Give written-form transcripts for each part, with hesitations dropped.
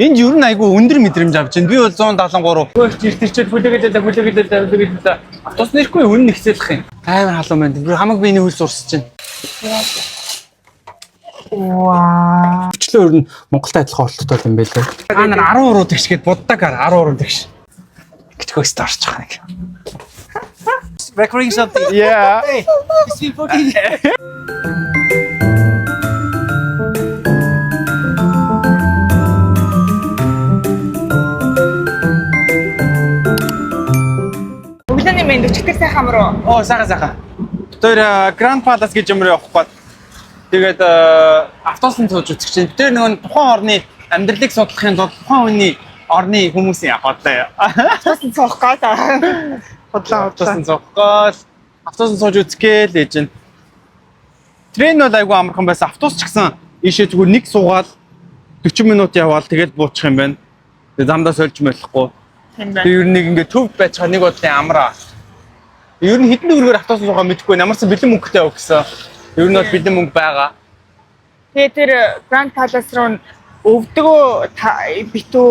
Энд ер нь айгүй өндөр мэдрэмж авч байна. Би бол 173. Хөөч ирт ирчээд хүлээгээд байлаа, хүлээгээд байлаа, хүлээгээд байлаа. Автобус нэрэхгүй үнэн нэгсэлэх юм. Амар халуун байна. Би хамаг биений хөлс урсаж байна. Вау. Өчлөө ер нь Монголтой адилхан оролттой юм байлээ. Та нар 10 уруу тэгшгээд буддаг ар 10 уруу тэгш. Гэтгэх өстө орчих нэг. Recording something. Yeah. Hey, it's been 14 years. Өглөөний мэнд өчигдөр сайхан амар уу? Оо сайхан сайхан. Тэр Grand Palace гэж юм руу явах гээд тэгээд автобусын сууж үзэх чинь. Тэр нөгөө тухайн орны амьдралыг судлахын тулд тухайн хүний орны хүмүүсийн явах одоо. Автобусын суух гоо та. Худлаа худлаа. Автобусын суух гол автобусын сууж үзэх гээл ээж нь. Трен бол айгүй амархан байсан. Автобус ч гэсэн ийшээ зүгээр нэг суугаал 40 минут яваал тэгэл буучих юм байна. Тэгээ замдаа сольж молихгүй. Тийм Тэгээ байна. ер нь нэг ингээ төвд байцгаа нэг бодлын амраа. Ер нь хэдэн төгрөгөөр автобус суугаа мэдэхгүй байна. Ямарсан бэлэн мөнгөтэй яв гэсэн. Ер нь бол бэлэн мөнгө байгаа. Тэгээ тэр Grand Palace руу өвдгөө битүү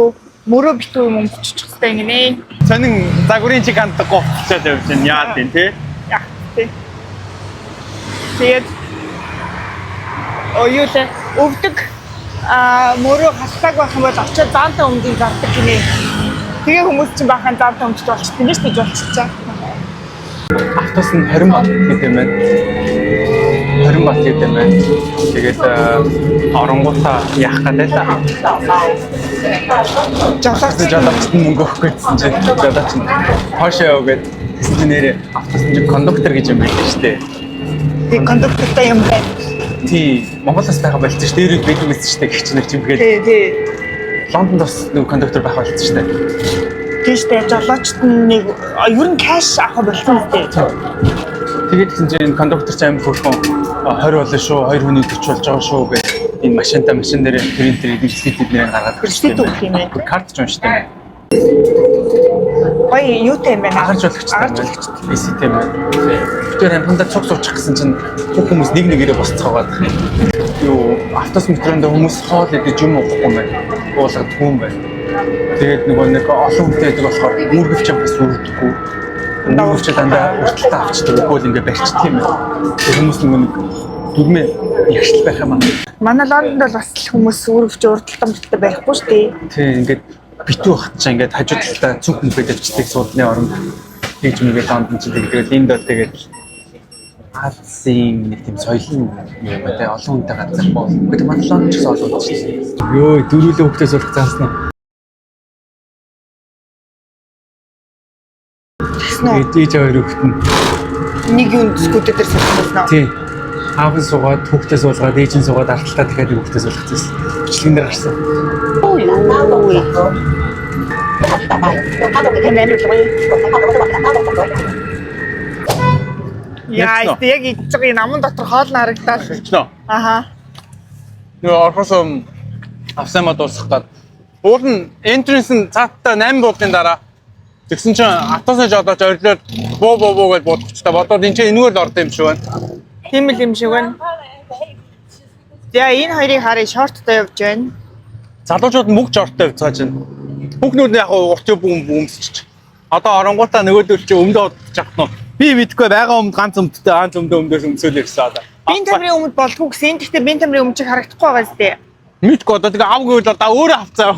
мөрөө битүү юм өмсчих хэрэгтэй юм нэ. Сонин загварын чиг ханддаг гоцчаад явж байна. Яа тийм тий. Яг тий. Тэгээд оюулаа өвдөг а мөрөө халлааг байх юм бол очиод заантай өмдийг зардаг гинэ. Тэгээ хүмүүс чинь бахан заантай өмчт болчихсон юм шүү дээ болчихчаа. Автобус нь 20 бат гэдэг юм байна. 20 бат гэдэг юм байна. Тэгээд оронгуудаа яах гэдэг л. Жолооч Жолоочд нь мөнгө өгөхгүй гэсэн чинь жолооч нь хоошоо яв гэд тэгсэн чинь нэрээ автобус нь кондуктор гэж юм байдаг шүү дээ. тий кондуктортай юм байна. Тий, Монголоос байгаа болчихсон шүү дээ. Дээр үед байсан шүү дээ гэх чинь юм гээд Тий, тий. Лондонд бас нэг кондуктор байх болчихсон шүү дээ. Тийм шүү дээ. Жолоочд нь нэг ер нь cash авах болсон үстэй. Тэгээд тэгсэн чинь кондуктор ч амар хөөрхөн 20 болно шүү, хоёр хүний 40 болж байгаа шүү гэж энэ машинта машин дээр принтер ресит эднэрийг гаргаад Ресит өгөх юм байна. Бүр карт ч унштай. Гоё юутай юм байна? Агарч болгочтой. Агарч Ресит юм байна. Тэр амхандаа цуг суучих гэсэн чинь бүх хүмүүс нэг нэгээрээ босцоогоод юм. Юу автобус метронд хүмүүс хоол идэж юм уухгүй юм байна. Уулгадгүй юм байна. Тэгээд нөгөө нэг олон хүнтэй байдаг болохоор үүргэвч бас үрдэггүй. Үүргэвч дандаа урталтаа авчдаг. Үгүй бол ингээ барьчдаг юм байна. Тэгээд хүмүүс нөгөө нэг дүрмээ ягшил байх юм аа. Манай Лондонд бол бас л хүмүүс үүргэвч урдталтай мөртөлтэй барихгүй шүү дээ. Тий ингээд битүү хат чаа ингээд хажуу талдаа цүнх мөхөд авчдаг суудны оронд тэгж мэгээ Лондон чинь тэгээд энд бол тэгээд Азийн нэг тийм соёл нь юм ба тий олон хүнтэй газар. Гэхдээ манай Лондон ч гэсэн олон хүн чинь. Йоо дөрүлөө хөлтөө суулгах заасан уу? Тэгсэн үү? Тэгээд ээж хоёр хөлт нь Нэг юм скутер дээр суусан уу? тий аав нь суугаад хүүхдээ суулгаад ээж нь суугаад арталтаа дахиад нэг хүүхдээ суулгах гэсэн. Бичлэгэн дээр гарсан. Яа, Ярьсан уу? яг идэж байгаа наман дотор хоол харагдаад. Тэгсэн үү? Аха. Нөгөө орхос авсан мод дуусах гад. Уул нь entrance нь цааттай 8 буудлын дараа тэгсэн чинь автобусны жолооч орилоод буу буу буу гэж буудчихтай. Бодоод энэ чинь энэгээр л орд юм шиг байна. Тийм л юм шиг байна. За энэ хоёрыг харъя шорттой явж байна. Залуучууд нь мөнгө жорттой явцгаа чинь. Хүүхнүүд нь яг урт юм өмсчих. Одоо оронгуудаа нөгөөдөл чи өмдөө одчих нь. Би мэдгүй байгаа өмд ганц өмдтэй ганц өмдөө өмдөөс өмсөөл ирсэн одоо. Бин тамирын өмд болдгоо гэсэн. Энэ гэхдээ бин тамирын өмчийг харагдахгүй байгаа зү. Мэдгүй одоо тэгээ ав гэвэл одоо өөрөө авцаа.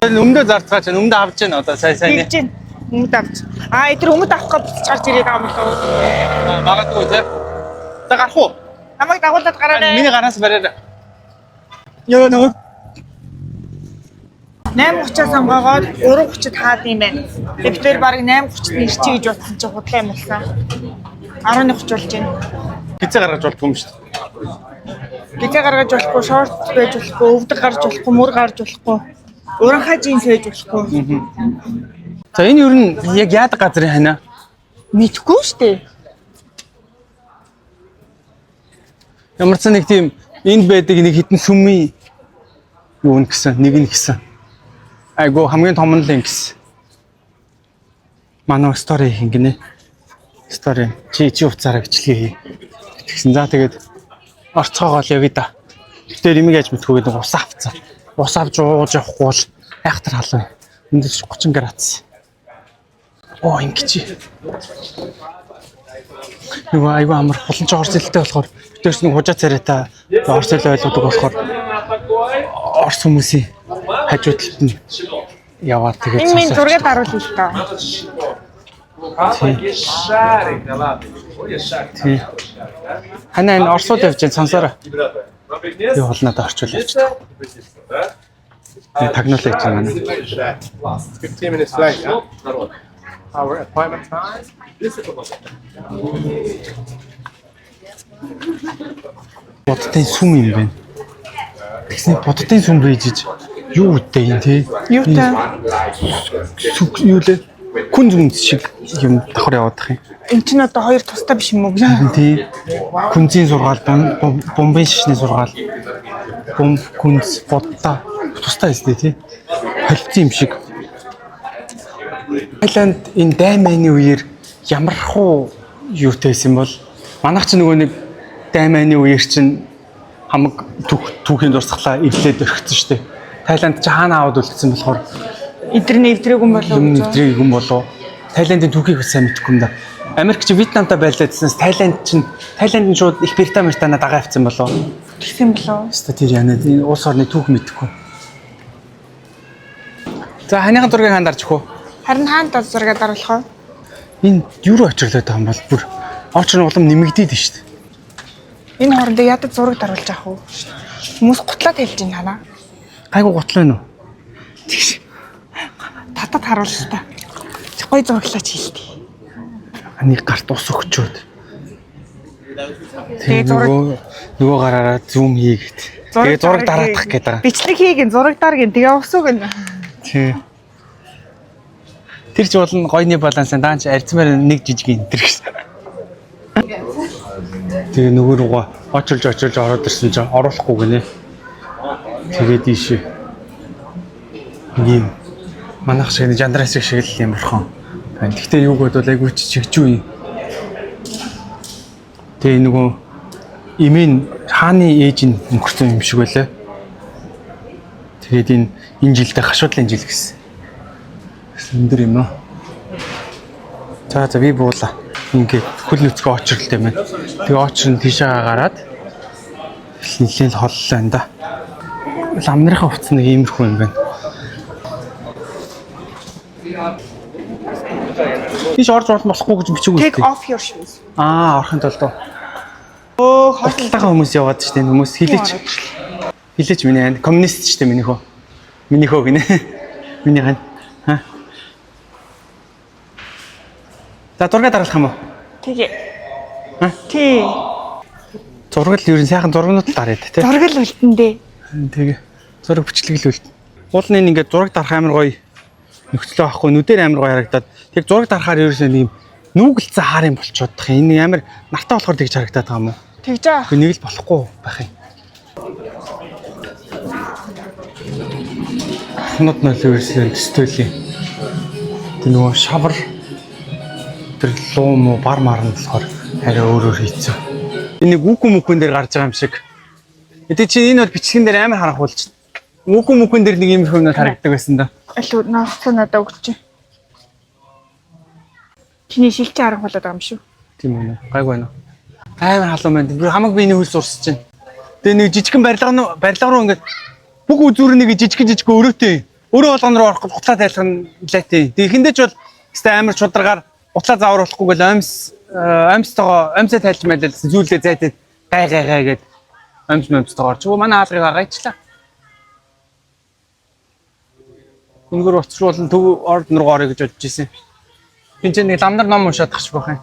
Өмдөө зарцгаа чинь өмдөө авч чинь одоо сайн сайн. Тэгж байна. Өмд авч. Аа, энэ өмд авах гэж буцаж гарч ирээд байгаа юм болов уу? Магадгүй те. За гарах уу? Намайг дагуулад гараарай. Миний гараас бариарай. Йоо нөгөө 8:30-аас сонгоогоод 3:30-д хаад юм байна. Тэгээд бид хоёр бараг 8:30-д ирчихье гэж бодсон чинь худлаа юм болсон. 11:30 болж байна. хизээ гаргаж болдгүй юм шүү дээ. Гизээ гаргаж болохгүй, шорт байж болохгүй, өвдөг гарч болохгүй, мөр гарч болохгүй. Уранхай джинс байж болохгүй. За энэ ер нь яг яадаг газрын ханаа? Мэдхгүй шүү дээ. Ямар ч нэг тийм энд байдаг нэг хитэн сүмийн юу н гэсэн нэг нь гэсэн. Айгу хамгийн том нь л юм гэсэн. Манай стори хин гинэ. Стори чи чи уцаараа бичлэгээ хий. Тэгсэн. За тэгээд орцоогоол явъя да. Тэр имийг яаж мэдхүү гэдэг ус авцсан. Ус авч ууж явахгүй бол айхтар халуун. Энд ч 30 градус. Оо, ингэж. Нөгөө айгүй амар хулан ч орс хэлтэй болохоор битэрч нэг хужаа царайтай орс хэл ойлгодог болохоор орс хүмүүсийн хажуу талд нь яваад тэгээд Энэ минь цус зураг даруул л доо. Тий. Ханаа энэ орсууд явж байна, сансаараа. Би хулнаад орчуул явчихдаг. Тэгээ тагнуул явж байна манай. 15 minutes late, yeah? Our appointment time. Буддын сүм юм байна. Тэгсний буддын сүм байж иж юу үдтэй юм те? Юутай? Сүг юу лээ? Күн зүмс шиг юм давхар яваадах юм. Эн чинь одоо хоёр тустай биш юм уу? Тий. Күнзийн сургаал, бомбын шишний сургаал. Бомб, күнз, будда тустай эстэй тий. Холилдсон юм шиг. Таиланд энэ дайманы үеэр ямар хуу юутай байсан бол манайх ч нөгөө нэг дайманы үеэр чинь хамаг түүхийн дурсгалаа эвлээд орхисон шүү дээ. Таиланд чи хаана аваад үлдсэн болохоор Эдгээр нэвтрээгүй юм болов юм уу гэж. нэвтрээ юм болов. Таиландын түүхийг бас сайн мэдэхгүй юм да. Америк чи Вьетнамтай байлдаадсанаас Таиланд чинь Таиланд нь шууд их Британи Британаа дагаа авцсан болов. Тэгсэн болов. Өстө тэр яна энэ улс орны түүх мэдэхгүй. За, ханыхан зургийг хаан дарж өгөө. Харин хаана даа зураг даруулах вэ? Энэ юу руу очирлоод байгаа юм бол бүр очир нь улам нэмэгдээд нь шүү дээ. Энэ хоорондоо ядаж зураг даруулж авах уу? Хүмүүс гутлаа тэлж байна ханаа. Гайгүй гутлаа нөө. Тэгш. Татад харуул л та. Гой зураглаач хэлтий. Нэг гарт ус өгчөөд. Тэгээ зураг нөгөө нөгөө гараараа зүүм хийгээд. Тэгээ зураг дараадах гээд байгаа. Бичлэг хийгэн зураг даргин тэгээ ус өгнө. Тий. Тэр ч болно гойны балансын даанч арцмаар нэг жижиг энэ төр гэсэн. Тэгээ нөгөө рүүгээ очилж очилж ороод ирсэн чинь оруулахгүй гинэ. Тэгээд ийшээ. Нэг юм манайх шиг нэг жандрас шиг л юм бурхан. Байна. Гэхдээ юуг бодвол айгүй ч чигжүү юм. Тэгээ нөгөө эмийн хааны ээж нь өнгөрсөн юм шиг байлаа. Тэгээд энэ энэ жилдээ хашуудлын жил гэсэн. Өндөр юм аа. За за, би буула. Ингээд хөл нүцгэн очролтой юм байна. Тэгээ очр нь тийшээ гараад нэлээд холлоо энэ да. Ламнарынхаа хувцас нэг иймэрхүү юм байна. Тийш орж орох болохгүй гэж бичиг Take үлдээ. off your shoes. Аа, орохын тулд уу. Өө хоол Хаталтайгаа хүмүүс яваад штэ энэ хүмүүс хилээч. Хилээч миний анд коммунист штэ миний хөө. Миний хөө гинэ. Миний хань. Ха. За, зураг дараалах юм уу? Тэгээ. Ха? Тий. Зураг л ер нь сайхан зургнууд л дараад тий. Зураг л үлдэн дээ. Тэгээ. Зураг бичлэг л үлдэн. Уул нь ингээд зураг дарах амар гоё нөхцлөө авахгүй нүдээр амар гоё харагдаад тэг зураг дарахаар ерөөсөө нэг юм нүүгэлцэн хаар юм болчиход тах. Энэ амар нартаа болохоор тэгж харагдаад байгаа юм уу? Тэгж аа. Гэхдээ нэг л болохгүй байх юм. Хнод нь л ерөөсөө төстөлийн. Тэг нөгөө шавар тэр луу муу бар мар нь болохоор арай өөрөөр хийцэн. Энэ нэг үгүй мүхэн дээр гарч байгаа юм шиг. Гэтэ чи энэ бол бичлэгэн дээр амар харанхуулж. Үгүй мүхэн дээр нэг юм их юмнууд харагддаг байсан да. Илүү ноцсон надад өгч. Чиний шилжиж харанхуулаад байгаа юм шүү. Тийм үү? Гайгүй байна уу? Амар халуун байна. Би хамаг биений хөлс урсаж байна. Тэгээ нэг жижигхэн барилга нь барилга руу ингээд бүх үзүүр нэг жижигхэн жижигхэн өрөөтэй. Өрөө болгон руу орох гутлаа тайлах нь лайтай. Тэгээ эхэндээ ч бол өстэй амар чударгаар гутлаа заавар болохгүй гэл оймс оймстойгоо оймсоо тайлж майлал зүйлээ зайтай гай гай гай гэд оймс мөмстойгоо орч. Өө, манай хаалгыг агаачлаа. Үнэгээр уцруулан төв орд руу орё гэж бодож ирсэн. Энд чинь нэг ламнар ном уншаад тахчих байх юм.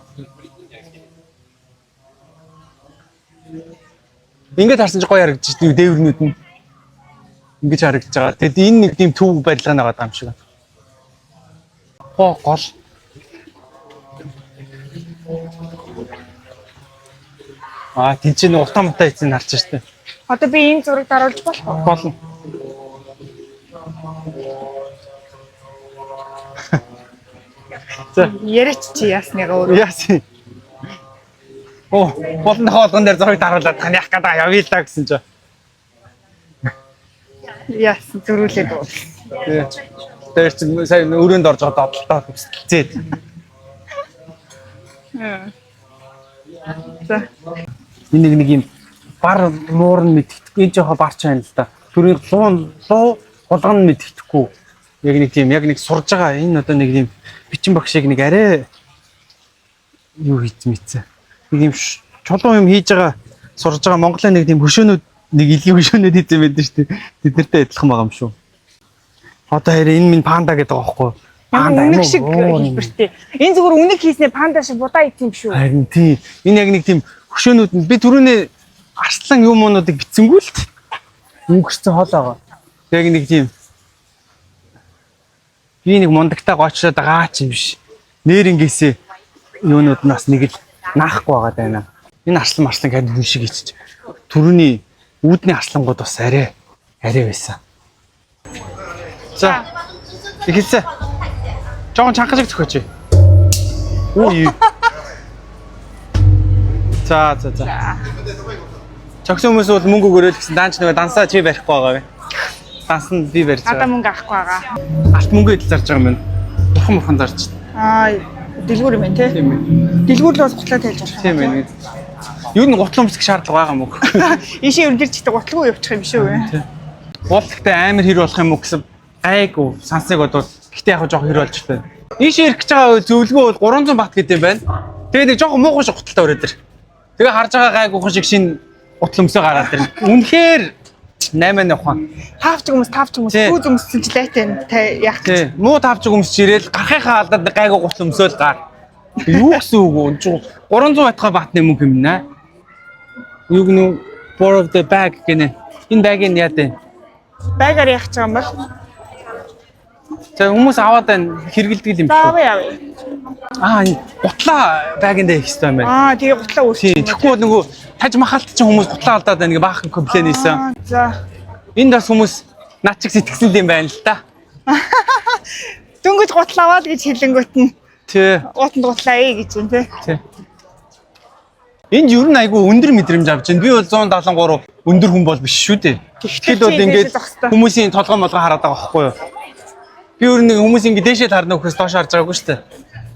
Ингээд харсан чи гоё харагдаж байна. Дээврнүүд нь ингэж харагдаж байгаа. Тэгэд энэ нэг тийм төв барилга нагаад байгаа юм шиг байна. Гоо гол. Аа, тийм чи нэг утаа мутаа эзэн харж штэ. Одоо би энэ зураг даруулж болох уу? Болно. За. Яриач чи ясныгаа өөрөө. Яасан. Оо, болон болгон дээр зураг даруулаад тань яах гэдэг явъя л да гэсэн чи. Яасан зөрүүлээд уул. Тий. Тэр чинь сая өрөөнд орж байгаа додолтоо хүсэлцээд. За. Энэ нэг юм бар муур нь мэддэхгүй. Энэ жоохон барч байна л да. Түрийн луу луу хулган нь мэддэхгүй. Яг нэг тийм яг нэг сурж байгаа энэ одоо нэг тийм бичин багшийг нэг арай юу хийц мэдсэн. Нэг юм чулуун юм хийж байгаа сурж байгаа Монголын нэг тийм хөшөөнүүд нэг илгийн хөшөөнүүд хийсэн байдаг шүү дээ. Тэд нартай адилхан байгаа юм шүү. Одоо харин энэ минь панда гэдэг байгаа байхгүй юу? Панда юм үнэг уу? шиг хэлбэртэй. Энэ зүгээр үнэг хийснээр панда шиг будаа идсэн юм шүү. Харин тийм. Энэ яг нэг тийм хөшөөнүүд нь би түрүүний арслан юм уунуудыг битсэнгүү л т. Өнгөрцөн хол байгаа. Яг нэг тийм би нэг мундагтай гоочроод байгаа ч юм биш. Нэрнгээсээ юунууд нь бас нэг л наахгүй байгаа даа. Энэ арслан марслан гэдэг хүн шиг ичиж. Түрүүний үүдний арслангууд бас арай арай байсан. За. Эхэлсэн. Жохон чанга шиг зөхиоч. Үу. За за за. Чогсон хүмүүс бол мөнгө өгөөрэй л гэсэн даанч нөгөө дансаа чи барихгүй байгаа вэ? Данс нь би барьж Надаа байгаа. мөнгө авахгүй байгаа. Алт мөнгө идэл зарж байгаа юм байна. Бурхан бурхан зарж. Аа, дэлгүүр юм байна те. Тийм ээ. Дэлгүүр л бас гутлаа тайлж болох. Тийм ээ. Юу н гутлан өмсөх шаардлага байгаа юм уу? Ийшээ ерөн ч гэдэг гутлгүй явчих юм шүү. Гул гэхдээ амар хэр болох юм уу гэсэн гайгүй сансныг бодвол гэхдээ яг жоох хэр болж байна. Ийшээ ирэх гэж байгаа зөвлөгөө бол 300 бат гэдэг юм байна. Тэгээ нэг жоох муухан шиг гуталтай өрөөд ир. Тэгээ харж байгаа гайгүйхан шиг шинэ гутал өмсөө гараад ир. Үнэхээр 8 ухаан. Таавч хүмүүс таавч хүмүүс Тий. пүүз өмссөн ч лайтай та яах гэж. Тий. Муу тавчиг өмсч ирээл гарахынхаа алдаад гайгүй гутал өмсөөл гар. Юу гэсэн үг вэ? 300 батгаа батны мөнгө юм нэ. Юу гэнэ borrow the bag гинэ. Энэ багийг яа дээ? Байгаар яах гэж байгаа юм бол? За хүмүүс аваад байна хэрэгэлдэг юм За шүү. авъя авъя. Аа энэ гутлаа багиндаа хийх хэрэгтэй юм байна. Аа тэгээ гутлаа Тийм. өөрчилсөн. Тэгэхгүй бол нөгөө таж махалт чинь хүмүүс гутлаа алдаад байна гэ баахан complain хийсэн. Аа, За. Энд бас хүмүүс над чиг сэтгсэн юм байна л та. Дөнгөж гутал аваад гэж хэлэнгүүт нь Тий. уутанд гутлаа ээ гэж юм те. Тий. Энд ер нь айгүй өндөр мэдрэмж авч байна. Би бол 173 өндөр хүн бол биш шүү дээ. Тэгэхдээ Тэгэхэд бол чи ингээд дээшээ зогстой. хүмүүсийн толгой молгоо хараад байгаа байхгүй юу? Би ер нь нэг хүмүүс ингээд дээшээ харна нөхөөс доош харж байгаагүй шүү дээ.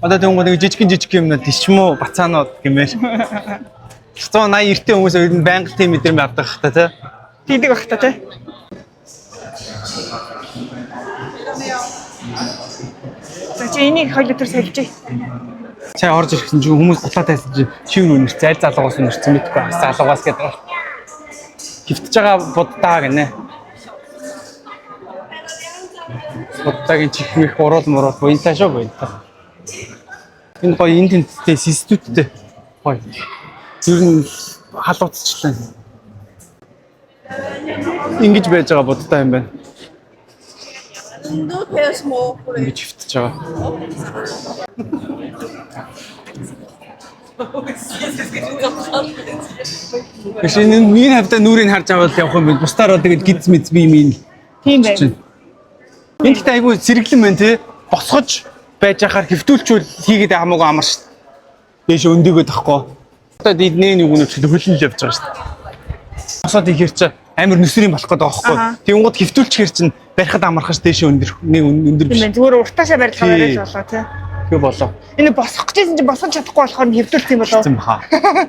Одоо тэнгууд нэг жижигэн жижиг юмнууд ичм үү бацаанууд гэмээр. 180 эртээ хүмүүс ер нь байнга тийм мэдрэмж авдаг хэ та тий. Тийдэг бах та те. За чи энийг хоёул өдөр сольж. Сая орж ирсэн чинь хүмүүс гутлаа тайсан чинь шивэр үнэрч аль залуугаас үнэрсэн мэдэхгүй бас залуугаас гэдэг. Хөвтөж байгаа буддаа гинэ. Буддагийн чихмэх уруул муруул буянтаа шүү буянтаа. Энэ гоё энэ тенттэй систүүдтэй гоё. Ер нь халууцчлаа. Ингэж байж байгаа буддаа юм байна. Ингэж хөвтөж байгаа. Биш энэ миний хавьдаа нүрийг харж аваад явах юм байна. Бусдаар бол тэгэл гиз мэз би юм. Тийм байна. Энэ гэхдээ айгүй сэргэлэн байна те. Босгож байж ахаар хэвтүүлчүүл хийгээд хамаагүй амар шүү. Дээш өндөгөөд тахгүй. Одоо эдний нэг үнэ ч хөлн л явж байгаа шүү. Босоод ихээр чи амар нүсрийн болох гэдэг байгаа Аха. байхгүй. Тэнгууд хэвтүүлчихэр чинь барихад амархаж дээш өндөр нэг өндөр Тийм биш. байна. Зүгээр уртаашаа барилгаа Тий. бариад болоо те. Тэгээ болоо. Энэ босох гэжсэн чинь босгож чадахгүй болохоор нь хэвдүүлсэн юм болоо. Хэвцэн баха.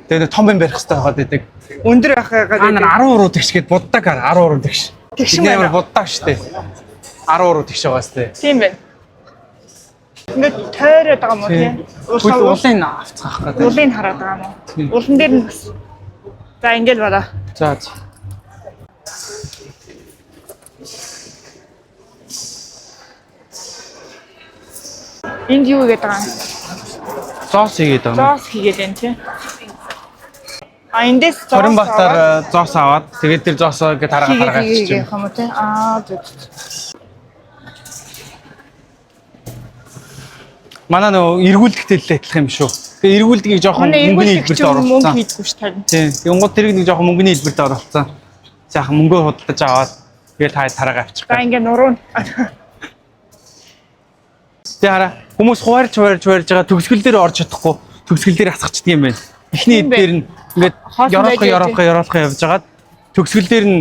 Тэгээ нэг том юм барих хэрэгтэй байгаад байдаг. Өндөр байх Та нар байгаа. 10 уруу тэгшгээд буддаг ар 10 уруу тэгш. Тэгш юм Тэдний амар байна. буддаг штэ. 10 уруу тэгш байгаа штэ. Тийм байна. Ингээд тойроод байгаа юм уу тий? Хөл уулын авцгаах гэдэг. Улыг хараад байгаа юм Тийм. уу? Улан дээр нь бас. За ингээд болоо. За за. Энд юу хийгээд байгаа юм? Зоос хийгээд байгаа юм. Зоос хийгээд байна тий. А эндээс зоос Хорин баатар зоос аваад тэгээд тэр зоосоо ингээд тарага тарага хийгээд авчиж. явах юм уу тий? Аа зүг зүг. Манай нөө эргүүлдэгтэй л адилхан юм шүү. Тэгээ эргүүлдгийг жоохон Манай мөнгөний эргүүлдэг хэлбэрт чинь мөнгө оруулсан. хийдэггүй ш тань. Тийм. Тэнгууд тэрийг нэг жоохон мөнгөний хэлбэрт оруулсан. Сайхан мөнгөө худалдаж аваад тэгээд та тарага авчих. За ингээд нуруу. Тэгээ хараа хүмүүс хуваарч хуваарч хуваарж байгаа төгсгөл дээр орж чадахгүй төгсгөл дээр асгачдаг юм байна. Эхний Тийм эд дээр нь ингээд Хоосон ёроолхоо байж ёроолхоо ёроолхоо явж хагаад төгсгөл дээр нь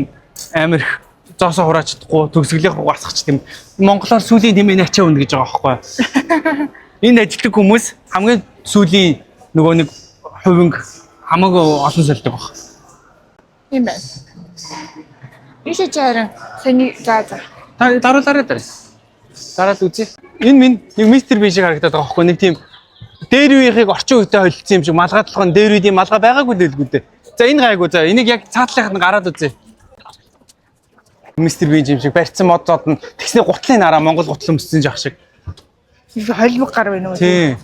амар их Зоосоо хурааж чадахгүй, төгсгөлийнх рүү гасах юм. Монголоор сүүлийн тэмээ ачаа үнд гэж байгаа байхгүй юу? Энэ ажилтг хүмүүс хамгийн сүүлийн нөгөө нэг хувинг хамаагүй олон сольдог баг. Тийм байна. Ийшээ чи харин саний за. Та даруулаарай дараа. Дараал үзье. Энэ минь нэг мистер Би шиг харагдаад байгаа байхгүй нэг тийм дээр үеийнхийг орчин үетэй холилдсон юм шиг малгай толгойн дээр үед юм малгай байгаагүй л байлгүй дээ. За, энэ гайгүй, за, энийг яг цаатлынхад нь гараад үзье. Мистер Би юм шиг барьцсан мод зод нь тэгснэ гутлын нараа Монгол гутал өмссөн жах шиг. Холбог гар байна уу? Тийм.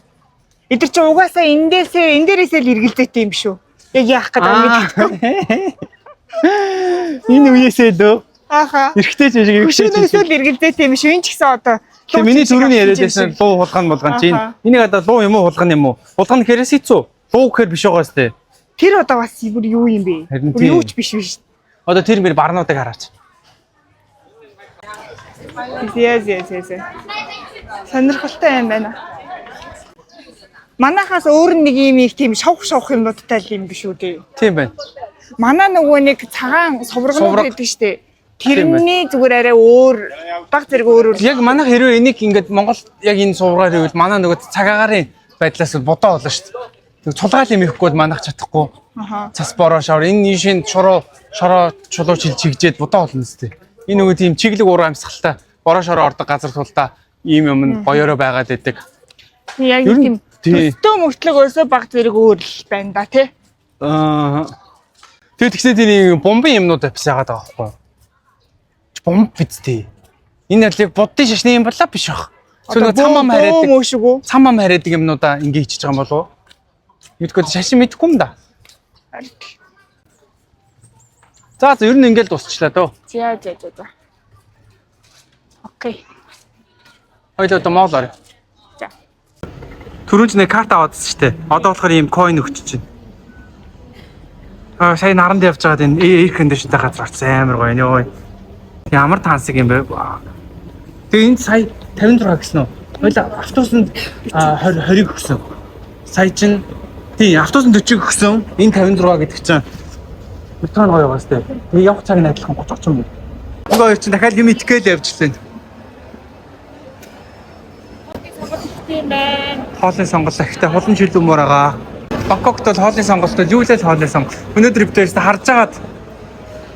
Эдгээр чи угаасаа эндээсээ энэ дээрээсээ л эргэлзээтэй юм шүү. Яг яах гэдэг юм мэдэхгүй. Энэ үеэсээ лөө Ааха. эрэгтэй ч шиг эрэгтэй ч Хөшөөнөөсөө шиг. л эргэлзээтэй юм шүү. Энэ ч гэсэн одоо Тэгээ миний түрүүний яриад байсан луу хулган булган чинь энийг одоо луу юм уу, хулган юм уу? Хулган гэхээрээс хэцүү. Луу гэхээр биш байгаа сте. Тэр одоо бас бүр юу юм бэ? Харин Бүр тийм. юу ч биш биш. Одоо тэр мэр барнуудыг хараач. Yes, yes, yes. Сонирхолтой юм байна. Манайхаас өөр нэг юм их тийм шавх шавх юмнуудтай л юм биш үү дээ. Тийм байна. Манай нөгөө нэг цагаан суврагнууд Сувраг. гэдэг штэ. Тийм байна. Тэрний зүгээр арай өөр баг зэрэг өөр өөр. Яг манайх хэрвээ энийг ингээд Монгол яг энэ сувргаар ивэл манай нөгөө цагаагаарын байдлаас бодоо болно шүү дээ. Тэг цулгаал юм ихгүй бол манайх чадахгүй. Аха. Цас бороо шавар энэ ийшээ шороо шороо чулуу чил чигжээд бодоо болно шүү дээ. Энэ нөгөө тийм чиглэг уруу амьсгалтай бороо шороо ордог газар тулдаа ийм юм нь гоёороо байгаад байдаг. Яг Ер нь тийм тий. төстөө мөртлөг өсөө баг зэрэг өөр л байна да тий. Аа. Тэгээ тэгснэ тэр ийм бомбын юмнууд авс яагаад байгаа байхгүй юу? Бомб биз дээ. Энэ алиг буддын шашны юм болоо биш бах. Тэр нөгөө цам ам хараадаг. Мөө шиг үү? Цам ам хараадаг юмнуудаа ингээ хийчихэж байгаа юм болов уу? Мэдгүй, шашин мэдэхгүй юм да. За, ер нь ингээл дуусчлаа дөө. За. Okay. Хоёул одоо mall орё. За. Түрүүн ч нэг карт аваадсан шүү дээ. Одоо болохоор ийм coin өгч чинь. Аа, сая наранд явж байгаад энэ air condition-тай газар очсон, амар гоё нөө. Ямар тансаг юм бэ? Тэгээ энд сая 56 гэсэн үү? Хоёул автобусанд 20 20-ыг өгсөн. Сая чинь тий автобусанд 40-ыг өгсөн. Энэ 56 гэдэг чинь бетон гоё байгаа сте. Тэгээ явах цаг нь адилхан 30 30 минут. Энэ хоёр чинь дахиад юм итгэл явжлаа. Тийм байна. Хоолны сонголт ихтэй хулан шилүүмөр байгаа. Бангкокт бол хоолны сонголт бол юу л л хоолны сонголт. Өнөөдөр бид хоёрт харж агаад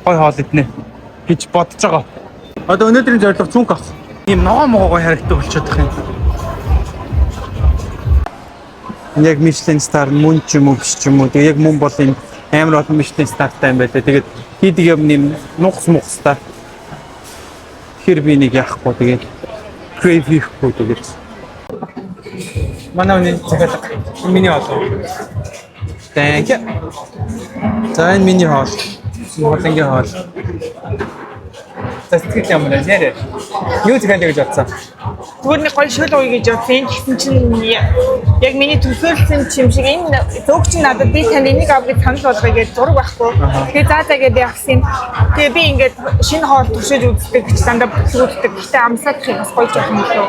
гой хоол иднэ гэж бодож байгаа. Одоо өнөөдрийн зорилго цүнх авах. Ийм ногоо могоо гой харагддаг болчиход байх юм. Яг Michelin star мөн ч юм уу, биш ч юм уу. Тэгээ яг мөн бол энэ амар олон Michelin star-тай юм байлаа. Тэгээд хийдэг юм нэм нугас мугастай. Тэгэхээр би нэг яахгүй, тэгээд crave хийхгүй тэгээд. Манай хүний захиалга. Энэ миний хоол. Thank you. За, энэ миний хоол. Монголынгийн хоол. За, сэтгэл ямар вэ? Нэрээ. Юу захиалъя гэж бодсон? Зүгээр нэг гоё шөл ууя гэж бодсон. Энэ гэсэн чинь яг миний төсөөлсөн юм шиг энэ зөг чинь надад би танд энийг ав гэж санал болгоё гэж зураг байхгүй. Тэгээ за за гэдээ явсан юм. Тэгээ би ингээд шинэ хоол туршиж үздэг гэж дандаа бүтлгүүддэг. Гэтэ амсаадах юм бас гоё жоох юм лөө.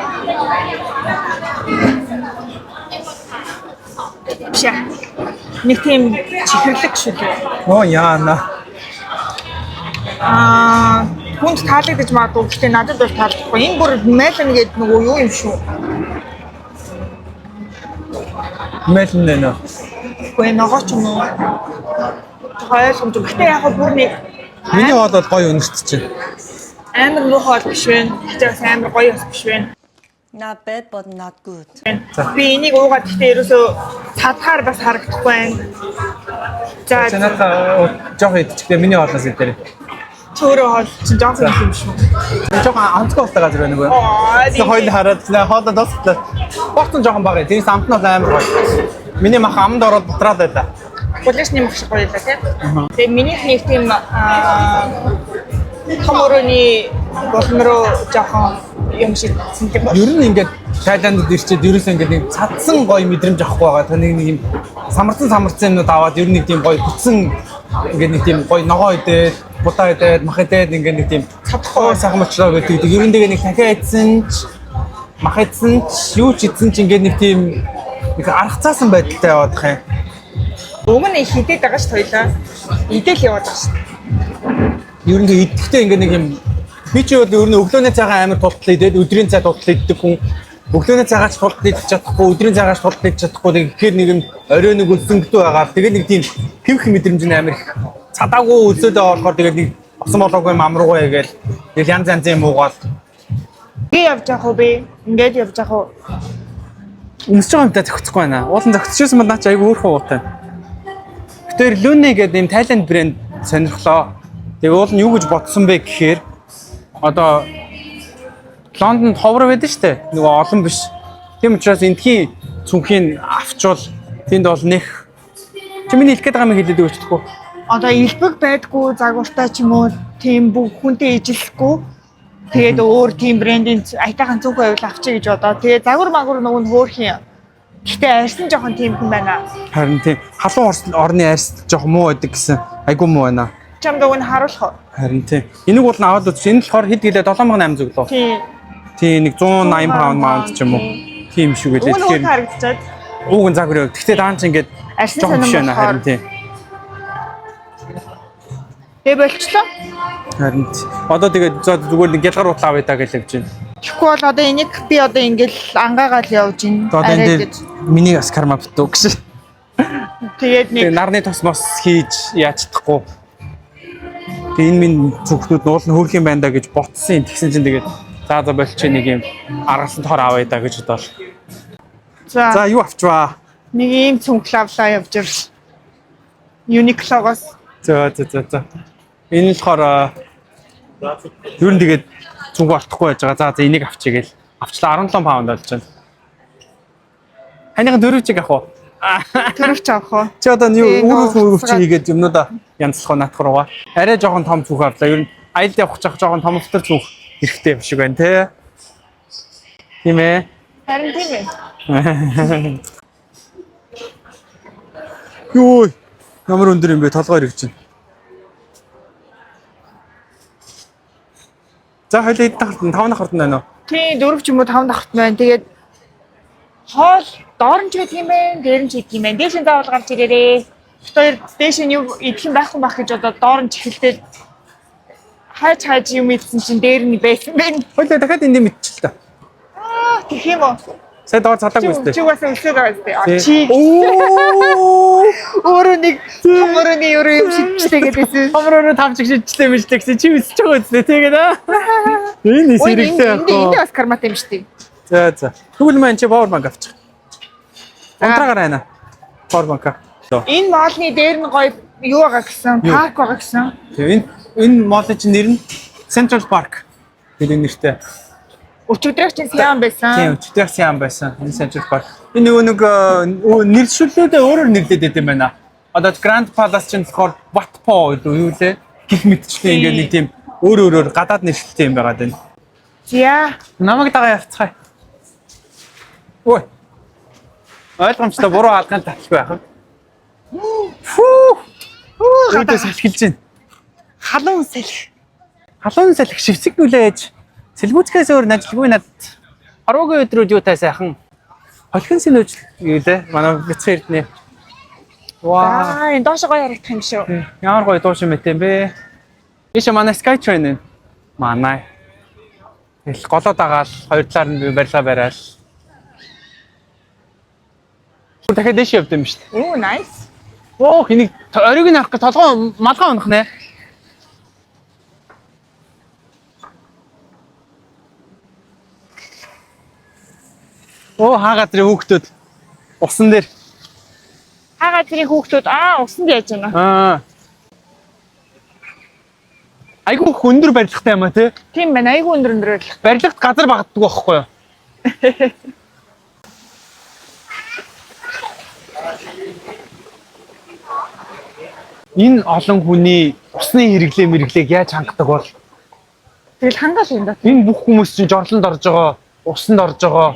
Биш ээ. Нэг тийм чихэрлэг шүү дээ. Оо, яана. Аа, хүнд таалагдаж магадгүй, гэхдээ надад бол таалагдахгүй. Энэ бүр melon гэдэг нөгөө юу юм шүү. Melon нэ. Үгүй, ногоо ч юм уу. Ойлгомжтой. Гэтэ яг бүр нэг Миний хоол бол гоё үнэрт чинь. амар муухай бол биш вэ. Гэтэ бас амар гоё бас биш вэ. Not bad, but not good. Би энийг уугаад гэтэ ерөөсөө цадгаар бас харагдахгүй байна. За. За, надад жоох идчихлээ. Миний хоолоос идээрэй. Чөөрөө хоол чинь жоохон юм шүү. Жохон онцгой болтой газар байна уу? Аа. Тэг хоёул хараад хоолоо дуустлаа. Борцон жоохон бага. Тэрнээс амт нь бол амар гоё. Миний мах амд ороод бутраад байлаа. Гулаашны мах шиг гоё л тийм. Тэгээ минийх нэг тийм том өрөөний булан руу жоохон юм шиг сэндэг. Ер нь ингээд Таиландд ирчээд ерөөсөө ингээд нэг цадсан гоё мэдрэмж авахгүй байгаа. Тэр нэг нэг юм самарсан самарсан юмнууд аваад ер нь нэг тийм гоё бүтсэн ингээд нэг тийм гоё ногоо идээд, будаа идээд, мах идээд ингээд нэг тийм Чадахгүй. Сайхан болчлоо гэдэг. Ер нь тэгээ нэг дахиад идсэн ч, мах идсэн ч, юу ч идсэн ч ингээд нэг тийм нэг аргацаасан байдалтай яваад их юм. Өмнө их идээд байгаа ш тойлоо. Идэл яваад байгаа ш. Ер нь тэгээ идэхдээ ингээд нэг юм Би чи бол ер нь өглөөний цагаан амар тултал идээд өдрийн цай тултал иддэг хүн. Өглөөний цагаач тултал идэж чадахгүй, өдрийн цагаач тултал идэж чадахгүй. Тэгэхээр нэг юм орой нэг өлсөнгөтэй байгаа. Тэгээд нэг тийм хөвх мэдрэмж нь амар их цадаагүй өлсөөдөө болохоор тэгээд нэг осон болоогүй юм амруугүй гээл. Тэгэл янз янзын юм уугаал. Би явж явах уу би? Ингээд явж явах уу? Өмсөж байгаа юмтай зохицохгүй байна. Уулын зохицчихсан бол наа чи айгүй хөөрхөн уутай. Тэгэхээр Lune гэдэг юм Тайланд брэнд сонирхлоо. Тэгээ уул нь юу гэж бодсон бэ гэхээр одоо Лондонд ховор байдаг шүү дээ. Нөгөө олон биш. Тийм учраас эндхийн цүнхийг авчвал тэнд бол нэх. Чи миний хэлэх гээд байгаа юм хэлээд өгч чадахгүй. Одоо элбэг байдгүй загвартай ч юм уу тийм бүх хүнтэй ижилхгүй. Тэгээд өөр тийм брендийн аятайхан цүнх байвал авчиг гэж бодоо. Тэгээд загвар магвар нөгөө нь хөөрхөн юм. Гэтэ арьсан жоохон тийм хүн байна. Харин тийм халуун орны арьс жоохон муу байдаг гэсэн. Айгүй муу байна. Чамд уг нь харуулах уу? Харин тийм. Энийг бол аваад үзчих. Энэ болохоор хэд гэлээ 7800 лөө. Тийм. Тийм нэг 180 паунд маунт ч юм уу. Тийм шүү гэлээ. Уг нь Тэгэхээр харагдчихад. ууг нь загвар яв. Гэхдээ даан ч ингээд Арьсан жоохон биш сонин байна болохоор. харин тийм. Тэгээ болчлоо. Харин тийм. Одоо тэгээд за зүгээр нэг гялгар утлаа авъя даа гэж явж байна. Тэгэхгүй бол одоо энийг би одоо ингээл ангаагаал явж ин. Одоо энэ Арай дээр гэж. миний аскарма битүү гэж. Тэгээд нэг Тэгээ нарны тос мос хийж яаж чадахгүй. Тэгээ энэ минь зүгтүүд нуул нь хөөрх юм байна да гэж ботсон юм. Тэгсэн чинь тэгээд за за болчих нэг юм аргалсан тоор авъя да гэж бодоол. за За юу авчваа? нэг ийм цүнх лавлаа явж ирл. Uniqlo-гоос За за за за. Энэ нь болохоор ер нь тэгээд зүг олдохгүй байж байгаа. За за энийг авчиг гээл. Авчлаа 17 паунд болж байна. Ханыхан дөрөвчиг авах уу? төрөвч авах уу? Чи одоо юу Тийм, үүрэг нөгөө үүрэг хийгээд юмнуудаа янзлах уу наадах руугаа. Арай жоохон том зүг авлаа. Ер нь аялал явах жах жоохон томлтор зүг хэрэгтэй юм шиг байна те. Тийм ээ. Харин тийм ээ. Йой. Ямар өндөр юм бэ? Толгой эргэж байна. За хоёлаа хэд давхарт 5 давхарт байна уу? Тийм дөрөв ч юм уу 5 давхарт байна. Тэгээд хоол доор нь ч байдаг юм байна, дээр нь ч идэх юм байна. Дээш нь заавал гарч ирээрээ. Бид хоёр дээш нь юу идэх юм байхгүй байх гэж одоо доор нь ч эхэлтэй хайж хайж юм идсэн чинь дээр нь байсан байна. Хоёлаа дахиад энд мэдчихэл та. Аа тэгэх юм уу? Сая доор цалаагүй Чи үстэй. чи угаасаа өсөөд байгаа зү. А Тий. чи Оо! өөрөө нэг том өрөөний өрөө юм шидчихлээ гэдээсэн. Хомроор тавчиг шидчихлээ мэлтэй гэсэн чи өсөж байгаа үстэй тэгээд аа. Энэ Ой, хэрэгтэй энэ яах энэ вэ? бас кармат юм шүү дээ. За за. Тэгвэл маань чи power bank авчих. Унтраагаар байна. Power bank. Энэ mall-ны дээр нь гоё юу байгаа гэсэн, Юу? парк байгаа гэсэн. Тэгээ энэ энэ mall-ын чинь нэр нь Central Park гэдэг нэртэй. Өчигдрөх чинь Сиам байсан. Тийм, өчигдөр Сиам байсан. Энэ Central Park. Энэ нөгөө нэг нэршүүлүүдээ өөрөөр нэрлэдэг байт юм байна. Одоо Grand Palace чинь болохоор Wat Po гэдэг юу лээ? Гэх мэтчлэн ингээд нэг тийм өөр өөрөөр гадаад нэршилтэй юм байгаа даа. За. Намайг дагаа явцгаая. Ой. Ойлгомжтой буруу алган таталгүй байх юм. Фүү. Үүдээ салхилж байна. Халуун салхи. Халуун салхи шивсэг нүлээж. Сэлгүүцгээс өөр нажилгүй над. Хороогийн өдрүүд юу тай сайхан. Холхин сэнүүж юу лээ? Манай бяцхан эрдэнэ. Ваа. Аа, энэ доош гоё харагдах юм шүү. Ямар гоё дууш юм бэ юм бэ? Ийшээ манай Skytrain энэ. Манай. Тэгэл голоо дагаал хоёр талаар нь би барилга бараал. Бүр дахиад дээш явд юм шүү дээ. Оо, nice. Оо энийг оройг нь харах гэж толгой малгай унах нэ. Оо хаа газрын хүүхдүүд усан дээр. Хаа газрын хүүхдүүд аа, усанд яаж байна? Аа. Айгүй их өндөр барилгатай юм а тий. Тийм байна. Айгүй өндөр өндөр барилга. Барилгад газар багтдаг байхгүй юу? Энэ олон хүний усны хэрэглээ мэрглээг яаж хангадаг бол? Тэгэл хангаал юм да. Энэ бүх хүмүүс чинь жорлонд орж байгаа, усанд орж байгаа.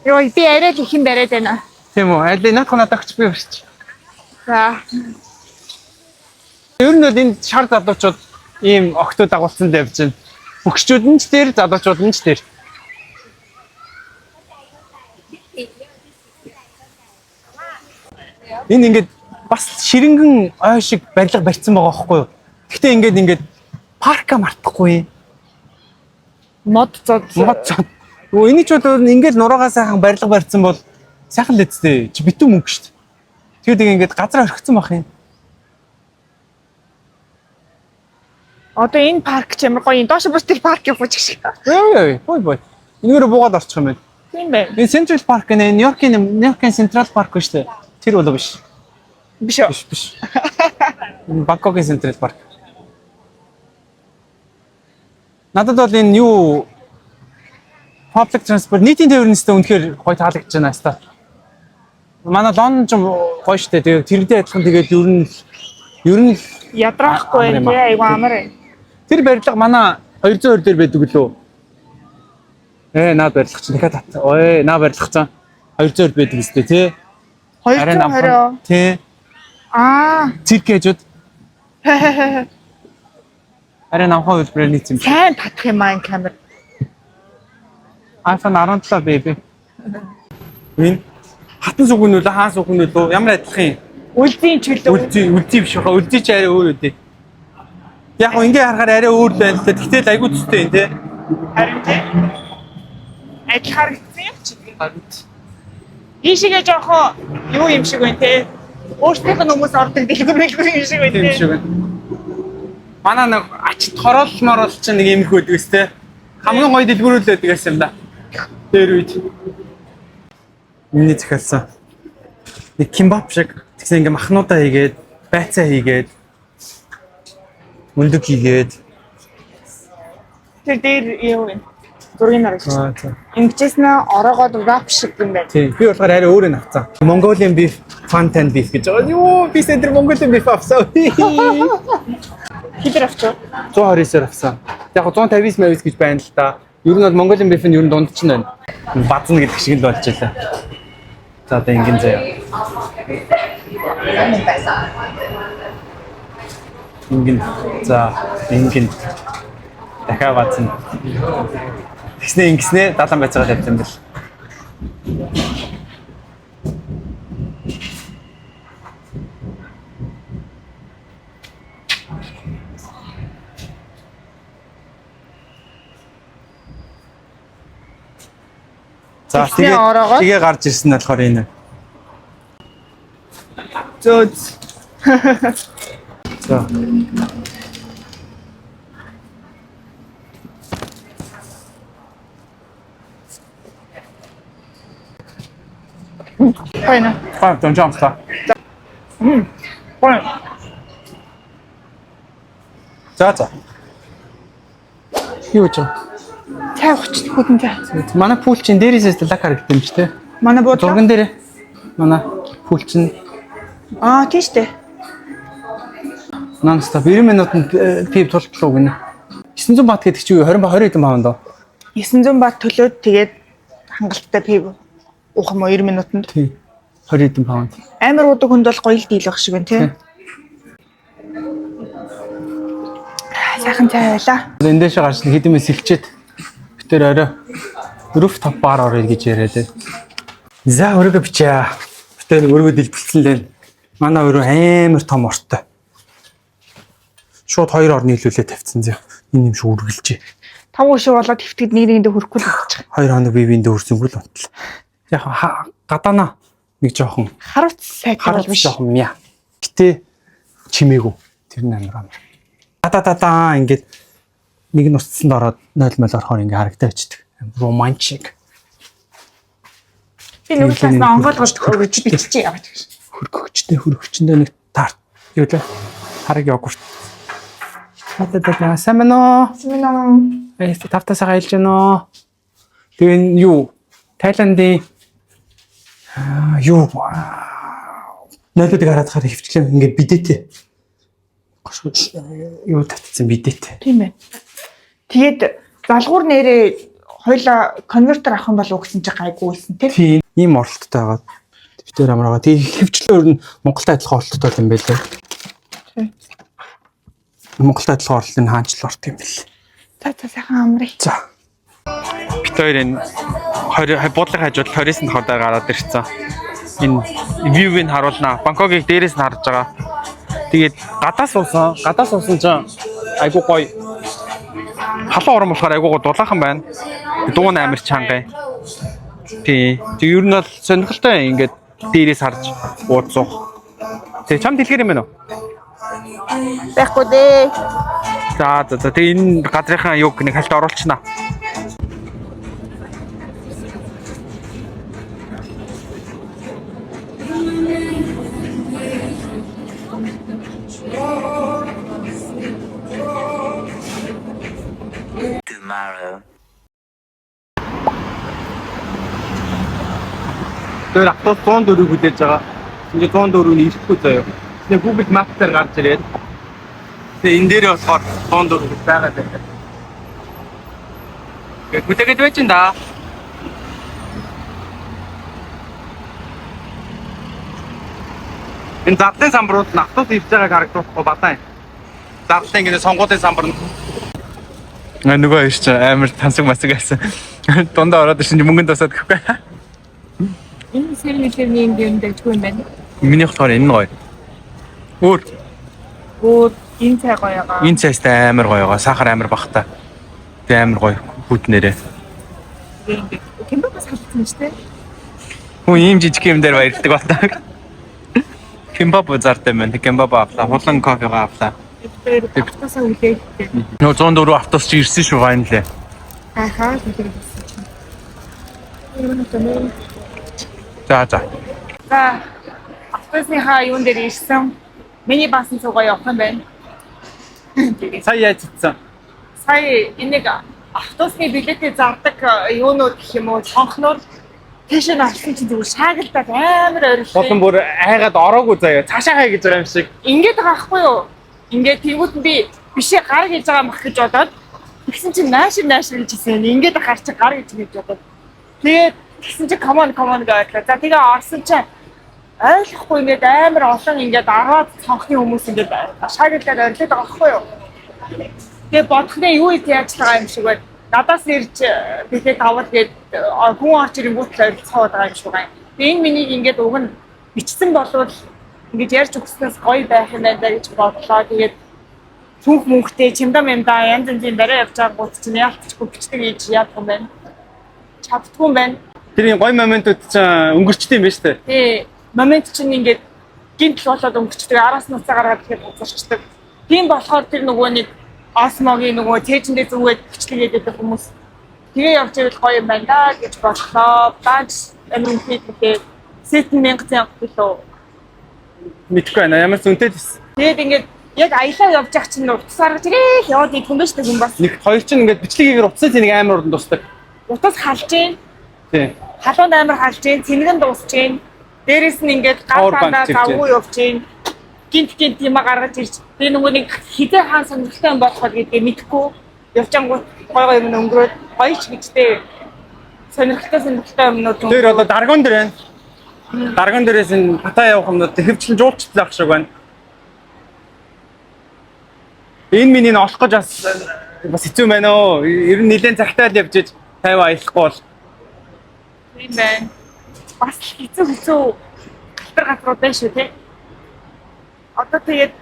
Йоо, би арай л их юм бариад байна. Тийм үү? Аль наадах надад өгч би барьчих. За. Ер нь бол энэ шар залуучууд ийм октод дагуулсан л явж байна. Бөхчүүд нь ч тэр, залуучууд нь ч тэр. Энэ ингээд бас ширэнгэн ой шиг барилга барьсан байгаа байхгүй юу? Гэхдээ ингээд парка мартахгүй. Мод зод. Мод зод. Өө эний ч бол ингээд нуруугаа сайхан барилга барьсан бол сайхан л үсттэй. Чи битүү мөнгө шүү дээ. Тэгээд нэг ингээд газар орхицсан байх юм. Одоо энэ парк ч ямар гоё юм. Доош бүр тэр парк явах гэж шиг. Өө бой бой. Энэгээр буугаад орчих юм байна. Тийм байна. Энэ Central Park нэ Нью-Йоркийн Central Park шүү дээ. Тэр болоо биш. Биш үү? Биш биш. Энэ Бангкокийн Central Park. Надад бол энэ юу public transport нийтийн тээврэнстэй үнэхээр гоё таалагдж байна хаста. Манай Лондон ч гоё шүү дээ. Тэгээд тэрэгдээ адилхан тэгээд ер нь л Ядраахгүй Амар юм тий аа. айгу амар байна. тэр барилга манай 220 дээр байдаг лөө. Наад барилга чинь дахиад тат. Ой, наа барилга чинь 220 байдаг үстэй тий. 220. Тий. Аа. Цирк хажууд. Арай намхан хувилбараар нийцсэн юм шиг. Сайн татах юм аа энэ камер. iPhone 17 baby. Энэ хатан сүг нь үлээ хаан сүг нь үлээ ямар адилхан юм? Үлзийн чөлөө. Үлзий үлзий биш хаа үлзий чи арай өөр үү? Яг гоо ингээ харахаар арай өөр л байна л да. Тэгтэл айгуу төстэй юм те. Харин тий. Адил харагдсан юм чи. Ийшээгээ жоохон юу юм шиг байна те. Өөрсдийнх нь хүмүүс ордог дэлгүүр мэлгүүр юм шиг байна Тийм те. шиг байна. Манай нэг ач тороол мороол чинь нэг юм их байдаг ус те. Хамгийн гоё дэлгүүрүүл байдаг гэсэн юм да. Тэр үед. Миний захиалсан. Нэг кимбап шиг тэгсэн ингээ махнуудаа хийгээд, байцаа хийгээд, мөндөг хийгээд. Тэр дээр юу юм? Зургийг харагч. Аа за. Ингэжсэн нь ороогоод wrap шиг юм байна. Тийм. Би болохоор арай өөрөө навцсан. Mongolian beef, Fantan beef гэж байгаа. Юу, би сая тэр Mongolian beef авсан. Хідэр авчив. 129-оор авсан. Яг гоо 159 мавис гэж байна л да. Ер нь бол Mongolian beef нь ер нь дунд чинь байна. Базна гэдэг шиг л болж байлаа. За одоо ингэн заяа. Ингэн. За ингэн. Дахиад базна. Тэгснэ ингэснэ далан байцгаа тавьсан бэл. За Тэгснээ тэгээ ороогоод? тэгээ гарч ирсэн нь болохоор энэ. Зөөз. За. Гоё. Гоё донжомслаа. Гоё. За за. Юу гэж вэ? Цай ууч хүтэн цай. Манай пул чинь дээрээсээ лак харагдсан юм чи тэ. Манай буудлаа. Зурган дээр манай пул чинь Аа тийм штэ. non stop 90 минутанд пив тултлаа гинэ. 900 бат гэдэг чи юу 20 20 хэдэн паунд оо. 900 бат төлөөд тэгээд хангалттай пив уух юм уу 90 минутанд. Тий. 20 хэдэн паунд. Амар уудаг хүнд бол гоё л дийл байх шиг байна тий. Сайхан цай байлаа. Энэ дэше гарч нэг хэдэн мэ сэлчээд бид тэр орой rooftop bar орё гэж яриад бай. За өрөөгөө бичээ. Бид тэр өргөө дэлбэлсэн лээ. Манай өрөө амар том ортой. Шууд хоёр ор нийлүүлээ тавьсан зөө. Энэ юм шиг үргэлжээ. Тав өшөө болоод хэвтэд нэг нэгэндээ хүрэхгүй л болчих. 2 хоног бие биендээ хүрсэнгүй л унтлаа. Яг гадаана нэг жоохон Харуц сайтай бол харуц биш. жоохон мяа. Гэтэ чимээгүй. Тэр нь амар амар. Та та та ингээд нэг нь устсанд ороод 0 мөл орохоор ингээд харагдаа бичдэг. Романтик. Би нөгөө талаас нь онгойлгож өргөж биччихье яваач гэж. Хөргөгчтэй хөргөгчөндөө нэг тарт юу лээ? Хараг йогурт. Та та та сайн байна уу? Сэмэн Э тавтасаа айлж байна уу? Тэгээ энэ юу? Тайландын юу нойлуудыг хараад харах хөвчлээ ингээд бидэтэй. Юу татсан бидэтэй. Тийм байна. Тэгээд залгуур нэрээ хоёлаа конвертер авах юм болов уу гэсэн чинь гайгүй байсан тий. Тийм ийм оролттой байгаа. Битээр амар байгаа. Тэгээ хөвчлээ өөр нь Монголтой адилхан оролттой юм байлээ. Тий. Монголтой адилхан оролт нь хаанч л орт юм бэл. За за сайхан амрыг. За. Бит хоёр энэ 20 буудлын хажууд 29 давхар дээр гараад ирсэн. Энэ view-г харуулнаа. Бангкокийг дээрээс нь харж байгаа. Тэгээд гадаа суусан. Гадаа суусан чинь айгуу гоё. Халуун орон болохоор айгуу гоё дулаахан байна. Дуу нь амар чанга. Тий. Тэг ер нь бол сонирхолтой ингээд дээрээс харж ууд суух. Тэг чамд хэлэхэр юм байна уу? Байхгүй дээ. За. Тэг энэ газрынхаа юг нэг хальт оруулчихна. Tomorrow. Тэр автобус 104-ийг хүлээж байгаа. Ингээ 104 нь ирэхгүй заяа. Тэгээ Google Map дээр гарч ирээд тэгээ энэ дээрээ болохоор 104 гэж байгаа даа. Тэгээ хүлээгээд байж ин да. Энэ задлын самбарууд нь автобус ирж байгааг харагдахгүй бадаа юм. Задлын ингэ сонгуулийн самбар нь. Нөгөө хоёр чинь амар тансаг масаг байсан. Дундаа ороод ирсэн чинь мөнгөнд тасаад гэхгүй. Энэ 7-Eleven юм дажгүй юм байна. Миний болохоор энэ нь гоё. Өөр Гоо энэ цай гоё байгаа. энэ цайстай амар гоё байгаа. Сахар амар багтай. Тэг амар гоё хүд нэрээ. Ингээд кимбапас халдсан ч тийм. Хүн ийм жижиг юм дээр баярлдаг батаг. Кимбаб зартай байна. Кимбаб авлаа. Хулан кофегаа авлаа. Тэр автобусаа хүлээх. Нөө 104 автобус чи ирсэн шүү finally. Ахаа хүлээх гэсэн чинь. За. За автобусныхаа юун дээр ирсэн. Миний баасан цугаа явах юм байна. Сая яаж цэцсэн? Сая энийг автобусны билетээ зардаг юунууд гэх юм уу цонхнууд тийш нь авсан чинь зүгээр шаагалдаад амар Болон орилсон. бүр айгаад ороогүй заяа. Цаашаа хай гэж байгаа юм шиг. Ингээд байгаа хгүй юу? Ингээд тэнгууд нь би бишээ гар гэж байгаа мах гэж бодоод тэгсэн чинь нааш нааш гэж хэлсэн. Ингээд гар чи гар гэж гэж бодоод тэгээд тэгсэн чинь come on come on гэж. За тэгээ орсон чинь ойлгохгүй ингээд амар олон ингээд 10-аад цонхны хүмүүс ингээд шаагалдаад орилоод байгаа хгүй юу? Тэгээ бодох нь юу хийж яаж байгаа юм шиг байна. Надаас ирж билет авал гээд хүн орч ирэнгүүт л орилцоод байгаа юм шиг байна. Тэгээ энэ миний ингээд уг нь бичсэн болвол ингэж ярьж өгснөөс гоё байх юм байна да гэж бодлоо. Тэгээд түүх мөнхтэй чимдам юмдаа янз янзын барай явж байгаа гут чинь яалтчгүй бичдэг хийж яадах юм байна. Чаддгүй юм байна. Тэр энэ гоё моментууд чинь өнгөрчтэй юм байна шүү дээ. Тэгээ момент чинь ингээд гинтл болоод өнгөрчдөг. Араас нь уцаа гаргаад ирэхэд буцарчдаг. Тийм болохоор тэр нөгөө нэг осмогийн нөгөө цээжэндээ зүгээд бичлэгээд байдаг хүмүүс тэгээ явж ивэл гоё юм байна да гэж бодлоо. Бааж амин хийхдээ сет 1000 зянг билүү. Мэдхгүй байна. Ямар ч үнэтэй л байсан. Тэгээд ингээд яг аялаа явж явах чинь утас гаргаж ирээл яваад идэх юм байна шүү дээ хүн бас. Нэг хоёр чинь ингээд бичлэг хийгээр утсаа нэг амар урдан тусдаг. Утас халж гин, Тий. халуун амар халж гин, цэнгэн дуусж гин. Дээрээс нь ингээд гар Power bank дандаа чирж завгүй явж гин. Гинт гинт юм гаргаж ирж тэгээ нөгөө нэг хизээ хаан сонирхолтой юм болох бол гэдгээ мэдэхгүй явжангууд гой гой юм өнгөрөөд гоё ч гэжтэй сонирхолтой сонирхолтой юмнууд Тэр одоо даргон дээр байна. Даргон дээрээс энэ Паттайя явах юмнууд хөвчлэн жуулчлал авах шиг байна. Энэ миний нь олох гэж бас хэцүү байна оо. Ер нь нэлээд цагтаа л явж иж 50 аялахгүй бол юм байна. Бас л хэцүү хэцүү галтар газрууд байна шүү тий. Одоо тэгээд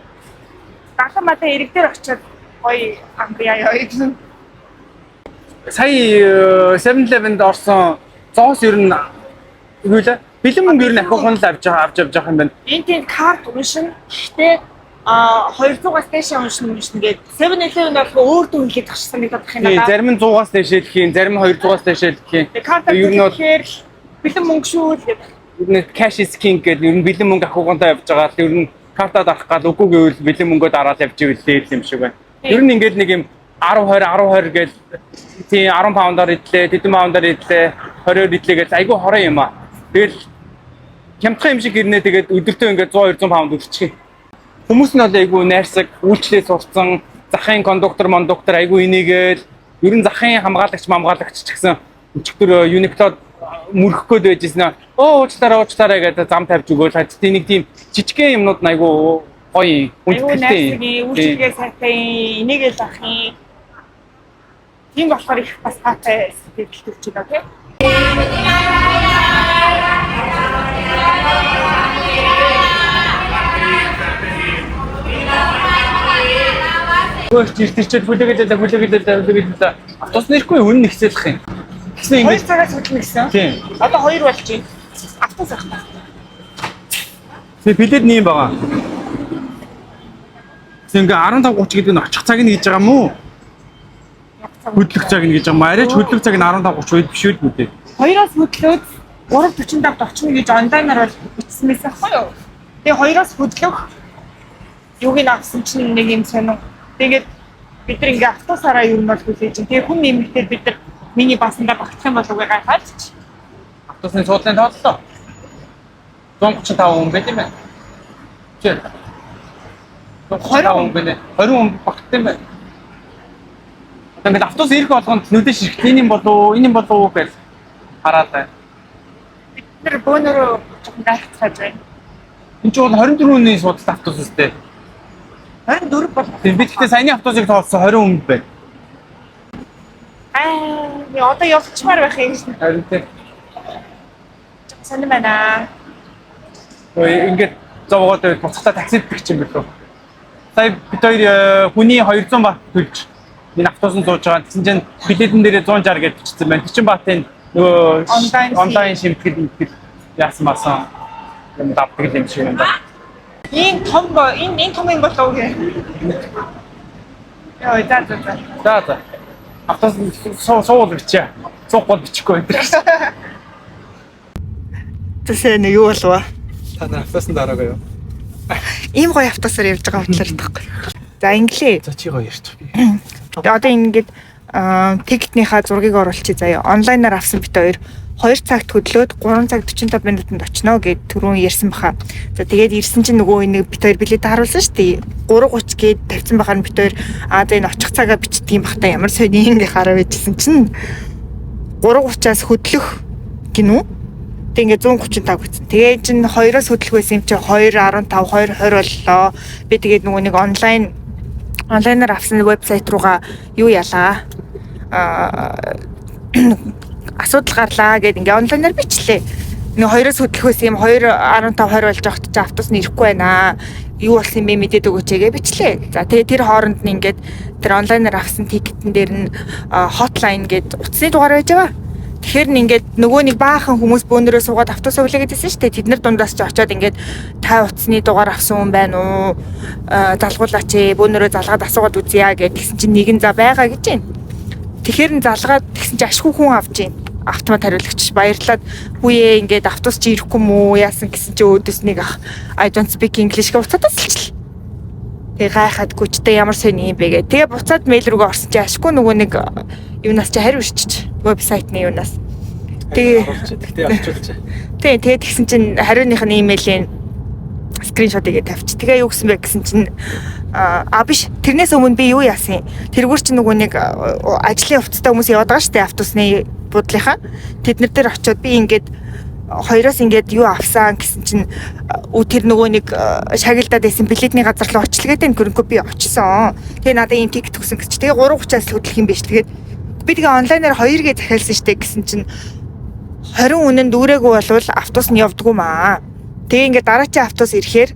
далан мадаа ирэг дээр очиод гоё амрья яа гэсэн. сая 7-Eleven-д орсон зоос ер нь юу лээ? Бэлэн мөнгө ер нь ахиухан л авч байгаа авч явж байгаа юм байна. Энэ тийм карт уншина. Гэхдээ а 200-аас дээш уншина уншина гээд 7-Eleven бол өөр дүн хэлээд тагшсан нэг бодох юм Тий, байна. зарим нь 100-аас дээш хэлэх юм, зарим нь 200-аас дээш хэлэх юм. Карт Ер нь бол тэгэхээр л бэлэн мөнгө шүү л гэдэг. ер нь cash is king гэдэг ер нь бэлэн мөнгө ахиугантай явж байгаа л ер нь картаа дарах гал үгүй гэвэл бэлэн мөнгөө дараал явж ивэл л юм шиг байна. Ер нь ингээд нэг юм 10 20 10 20 гэл тий 10 паундаар идлээ, тэдэн паундаар идлээ, 20-оор идлээ гэл айгүй хорон юм аа. Тэгэл хямдхан юм шиг ирнэ тэгээд өдөртөө ингээд 100 200 паунд өгчих. Хүмүүс нь бол айгүй найрсаг, үйлчлээ сурцсан, захын кондуктор, мондуктор айгүй энийгээл ер нь захын хамгаалагч, мамгаалагч ч гэсэн өчигдөр Uniqlo мөрөх гээд байжсэн аа. Оо уучлаарай, уучлаарай гэдэг зам тавьж өгөөл. Хажид нэг тийм жижигхэн юмнууд нь айгүй гоё Айгүй хүндэтгэлтэй. найрсаг, үйлчилгээ сайтай, энийгээл ах юм. Тийм болохоор их бас таатай сэтгэл төрж байна тий. Нөгөө чи иртэрчээд хүлээгээд хүлээгээд хүлээгээд автобус нэрэхгүй үнэн нэгсэлэх юм. Тэгсэн 2 ингээд цагаас хөдлөнө гэсэн. Тийм. Одоо 2 болж байна. Автобус авах та. Тэгээ билет нэм байгаа. Тэгсэн ингээ 15:30 гэдэг нь очих цаг нь гэж байгаа юм уу? Хөдлөх цаг нь гэж байгаа юм. Арайч хөдлөх цаг нь 15:30 үед биш үү дээ. 2-оос хөдлөөд 3:45-д очихно гэж онлайнаар бол бичсэн байсан байхгүй юу? Тэгээ 2-оос хөдлөх юуг нь авсан чинь нэг юм сонин. Тэгээд бид нар ингээ автобусаараа юу нь бол хүлээж чинь. Тэгээ хүн нэмэгдээд бид нар миний басандаа багтах юм болов уу гайхаад ч. Автобусны суудлын тооцлоо. 135 хүн байт юм байна. Чи. 135 хүн байна. 20 хүн багтсан юм байна. Одоо ингээд автобус ирэх болгонд нүдэ ширхт энэ юм болов уу, энэ юм болов уу гэж хараад байна. Бид нар бөөнөрөө жоохон гайхацгааж байна. Энд чинь бол 24 хүний суудалтай автобус үстэй. 24 бол Тийм би гэхдээ саяны автобусыг тооцсон 20 хүн байна. Аа, би одоо явчихмаар байх юм шиг Харин тийм. сонир байна. Ой ингээд зовгоод байвал буцахтаа таксид бих юм бэлүү. Сая бид хоёр хүний 200 бат төлж энэ автобусанд сууж байгаа. Тэгсэн чинь билетэн дээрээ 160 гэж бичсэн байна. 40 батын нөгөө Онлайн онлайн шимтгэл мэтгэл яасан басан юм давдаг юм шиг юм да. Энэ том энэ том юм болов уу гэ. Йоо, за за за. За за. Автобус суул бичээ. Суухгүй бол бичихгүй энэ. Тэсээ нэг юу болов? Та нар автобусанд ороогүй юу? Ийм гоё автобусаар явж байгаа бодлоор тахгүй. За инглээ. За чи гоё ярьчих би. Тэгээ одоо ингээд ticket нийхаа зургийг оруулчих заяа. Онлайнаар авсан бит хоёр 2 цагт хөдлөөд 3 цаг 45 минутанд очино гэд түрүүн ярьсан баха. За тэгээд ирсэн чинь нөгөө нэг бит хоёр билет харуулсан шүү дээ. 3:30 гээд тавьсан бахаар нь бит хоёр аа за энэ очих цагаа бичдэг юм бах та ямар сони ингэ хараа байжсэн чинь 3:30-аас хөдлөх гинүү. Тэг ингээд 135 гэсэн. Тэгээ чинь 2-оос хөдлөх байсан юм чи 2:15 2:20 боллоо. Би тэгээд нөгөө нэг онлайнаар авсан вебсайт руугаа юу ялаа. Асуудал гарлаа гэд ингээ онлайнаар бичлээ. Нэг хоёроос хөдлөх байсан юм 2:15 20 болж байхад чи автобус нь ирэхгүй байна. Юу болсон юм бэ мэдээд өгөөч гээ бичлээ. За тэгээ тэр хооронд нь ингээд тэр онлайнаар авсан ticket эн дээр нь hotline гэд утасны дугаар байж байгаа. Тэгэхээр нь ингээд нөгөө нэг баахан хүмүүс бөөнөрөө суугаад автобус суулаа гэдээсэн шүү дээ. Тэд нар дундаас чи очиод ингээд та утасны дугаар авсан хүн байна уу? Залгуулаач ээ. Бөөнөрөө залгаад асуугаад үзье гэд тэгсэн чинь нэгэн за байгаа гэж байна. Тэгэхээр нь залгаад тэгсэн чинь ашгүй хүн авч байна. Автомат хариулагч баярлаад хүүе ингээд автобус чи ирэхгүй мүү яасан гэсэн чи өөдөөс нэг ах "I don't speak English" гэж буцаад асалчлаа. Тэгээ гайхаад гүчтэй ямар сони юм бэ гэ. Тэгээ буцаад mail рүүгээ орсон чи ашгүй нөгөө нэг юунаас чи хариу ирчих. Вебсайтны юунаас. Тэгээ Тэгтээ авчуулчих. тэгээ тэгсэн чинь хариуных нь имэйлийн screenshot игээ тавьчих. Тэгээ юу гэсэн бэ гэсэн чинь а биш, тэрнээс өмнө би юу яасан юм? Тэргүүр чинь нөгөө нэг ажлын хувцастай хүмүүс яваад байгаа шүү дээ автобусны буудлынхаа. Тэд нар дээр очиод би ингээд хоёроос ингээд юу авсан гэсэн чинь үү тэр нөгөө нэг шагилдаад байсан билетний газар руу очлоо гэдэг гөрөнгөө би очсон. Тэгээ надад ийм ticket өгсөн гэж. Тэгээ 3:30-аас л хөдлөх юм биш. Тэгээд би тэгээ онлайнаар 2 гээ захиалсан штэ гэсэн чинь 20 үнэн дүүрээгүй болвол автобус нь явдггүй маа. Тэгээ ингээд дараачийн автобус ирэхээр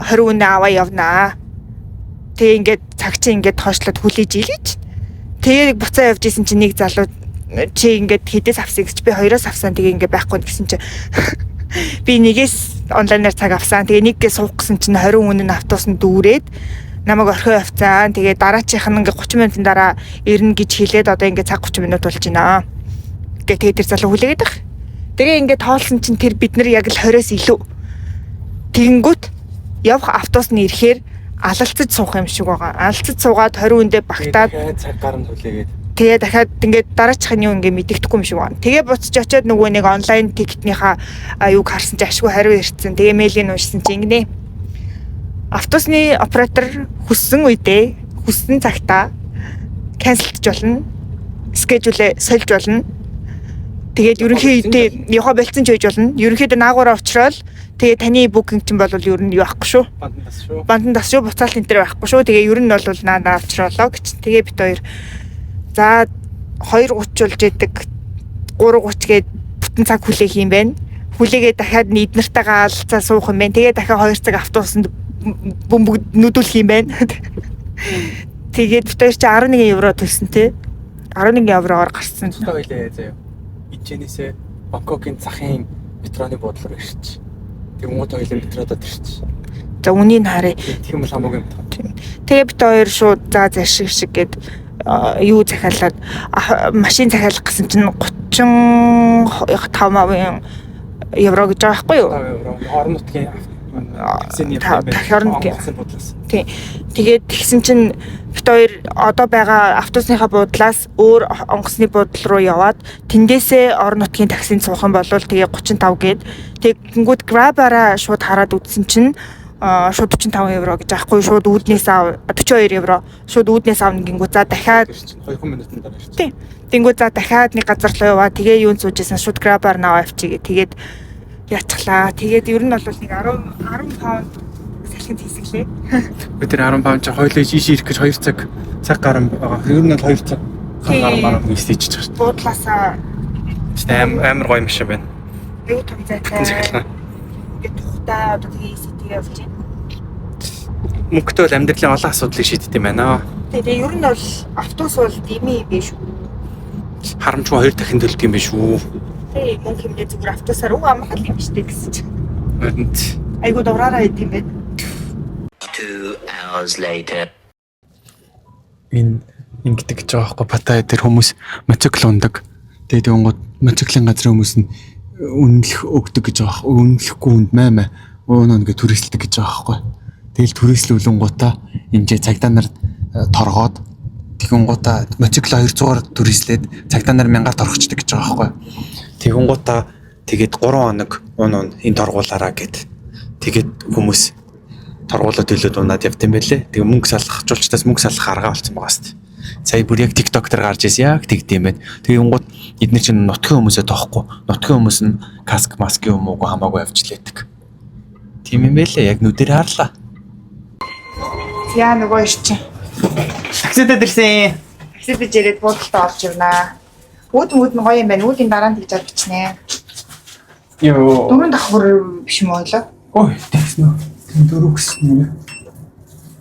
20 үнэ аваа явнаа. Тэгээ ингээд цаг чи ингээд хойшлоод хүлээж ийлэж. Тэгээ буцаа явж исэн чинь нэг залуу чи ингээд хэдээс авсан гэж би хоёроос авсан, тэгээ ингээд байхгүй гэсэн чи би нэгээс онлайнаар цаг авсан. Тэгээ нэг гээ суух гэсэн чинь 20 үнэ нь автобус нь дүүрээд намайг орхио явцсан. Тэгээ дараачих нь ингээд 30 минутын дараа ирнэ гэж хэлээд одоо ингээд цаг 30 минут болж байна. Гэ тэгээ тэр залуу хүлээгээд байх. Тэгээ ингээд тоолсон чинь тэр бид нар яг л 20-оос илүү. Тэгэнгүүт явах автобус нь ирэхээр алалцаж суух юм шиг байгаа. Алалцаж суугаад 20 үндэ багтаад дахиад цаг гарan хүлээгээд. Тэгээ дахиад ингээд дараачих нь юу ингээд мэддэхгүй юм шиг байна. Тэгээ буцаж очиод нөгөө нэг онлайн ticket нийхаа юуг харсан чи ашгүй хариу ирсэн. Тэгээ mail ийг уншсан чи ингэнэ. Автобусны оператор хүссэн үедээ хүссэн цагтаа cancel дж болно. Schedule ээ сольж болно. Тэгээд ерөнхийдөө яваа болцсон ч байж болно. Ерөнхийдөө наагаараа учрал тэгээ таны booking чинь бол ер нь юу байхгүй шүү. Бандан тас шүү. Бандан тас шүү, буцаалт энэ төр байхгүй шүү. Тэгээ ер нь бол наа наа учруулаа гэж. Тэгээ бит хоёр за 2:30 болж идэг 3:30 гээд бүтэн цаг хүлээх юм байна. Хүлээгээ дахиад эднэртэйгээ алцаа суух юм байна. Тэгээ дахиад 2 цаг автобусанд бөмбөг нүдүүлэх юм байна. Тэгээд бид хоёр чи 11 евро төлсөн те. 11 евроор гарсан. Та хоёлаа заяа. Ичэнээсээ Бангкокийн захын метроны буудлын руу ирчих. Тэнгууд хоёлаа метродод ирчих. За үнийг харъя. Тэгэх юм бол хамаагүй юм. Тэгээ бид хоёр шууд за зашиг шиг гээд юу захиалаад машин захиалах гэсэн чинь 35 евро гэж байгаа байхгүй юу? 5 евро. Орон нутгийн таксины Дахи орон нутгийн. онгоцны буудлаас. Тийм. Тэгээд тэгсэн чинь бид хоёр одоо байгаа автобусныхаа буудлаас өөр онгоцны буудлал руу яваад тэндээсээ орон нутгийн таксинд суух юм бол тэгээ 35 гээд тэгэнгүүт Grab-аараа шууд хараад үзсэн чинь шууд 45 евро гэж аахгүй, шууд үүднээс ав, 42 евро шууд үүднээс авна гингүү, за дахиад Ирчих. 2 минутын дараа ирчих. Тийм. Тэнгүү за дахиад нэг газар руу яваа. Тэгээ юунд сууж исэн, шууд Grab-аар наваа авчигээ. Тэгээд яцглаа. Тэгээд ер нь бол нэг 10 10 паунд салхинд хийсгэлээ. Бид тэр 10 паунд чи хоёлоо ийш ирэх гэж 2 цаг цаг гарan байгаа. Ер нь бол 2 цаг гарan гарan хийсэж байгаа шүү Буудлаасаа дээ. Амар гоё машин байна. аюу том зайтай. Захилгаа. Ингээд тухтай одоо тэгээ ECT-гээ явж байна. Мөнгөтэй бол амьдралын олон асуудлыг шийддэг юм байна. Тэгээ ер нь бол автобус бол дими юм биш үү? Харамчгүй хоёр дахин төлдөг юм биш үү? Тэгээ мөнгө хэмнээ зүгээр автобусаар үг амархан юм биш үү гэсэн чинь. Өрөнд. Айгу дураараа идэм юм байна. 2 hours later. Энэ ингэдэг гэж байгаа байхгүй, Паттайя дээр хүмүүс мотоцикл ундаг. Тэгээд тэгэнгүүт мотоциклын газрын хүмүүс нь үнэлэх өгдөг гэж байгаа байхгүй. Үнэлэхгүй хүнд маа маа уунаа ингээ түрээсэлдэг гэж байгаа байхгүй. Тэгэл түрээслүүлэнгуудаа энэ цагдаа нар торгоод тэгэнгуутаа мотоцикл 200-аар түрээслээд цагдаа нар 1000-аар торгочдөг гэж байгаа байхгүй. Тэгэнгуутаа тэгээд 3 хоног уун уун энэ торгуулаараа гэд. Тэгээд хүмүүс торгуулаа төлөөд унаад явд юм байлээ. Тэгээ мөнгө салах, жуулчдаас мөнгө салах арга болсон байгаа сте. Сая бүр яг TikTok дээр гарч ирсэн, яг тэгдэм байх. Тэгээ юнгууд эдгээр чинь нутгийн хүмүүсээ тоохгүй. Нутгийн хүмүүс нь каск маск юм уугүй хамаагүй явж лээдэг. Тийм юм байлээ. Яг нүдээр харлаа. Яа нөгөө ир чинь. Таксидад ирсэн. Таксид ирээд буудалтаа орж ирнэ. Үүд мүд нь гоё юм байна. Үүдийн дараа нь тэгж бичнэ. Йоо. Дөрөв давхар биш юм уу лээ? Ой, тэгсэн үү? Тэм дөрөв гэсэн нэрээ.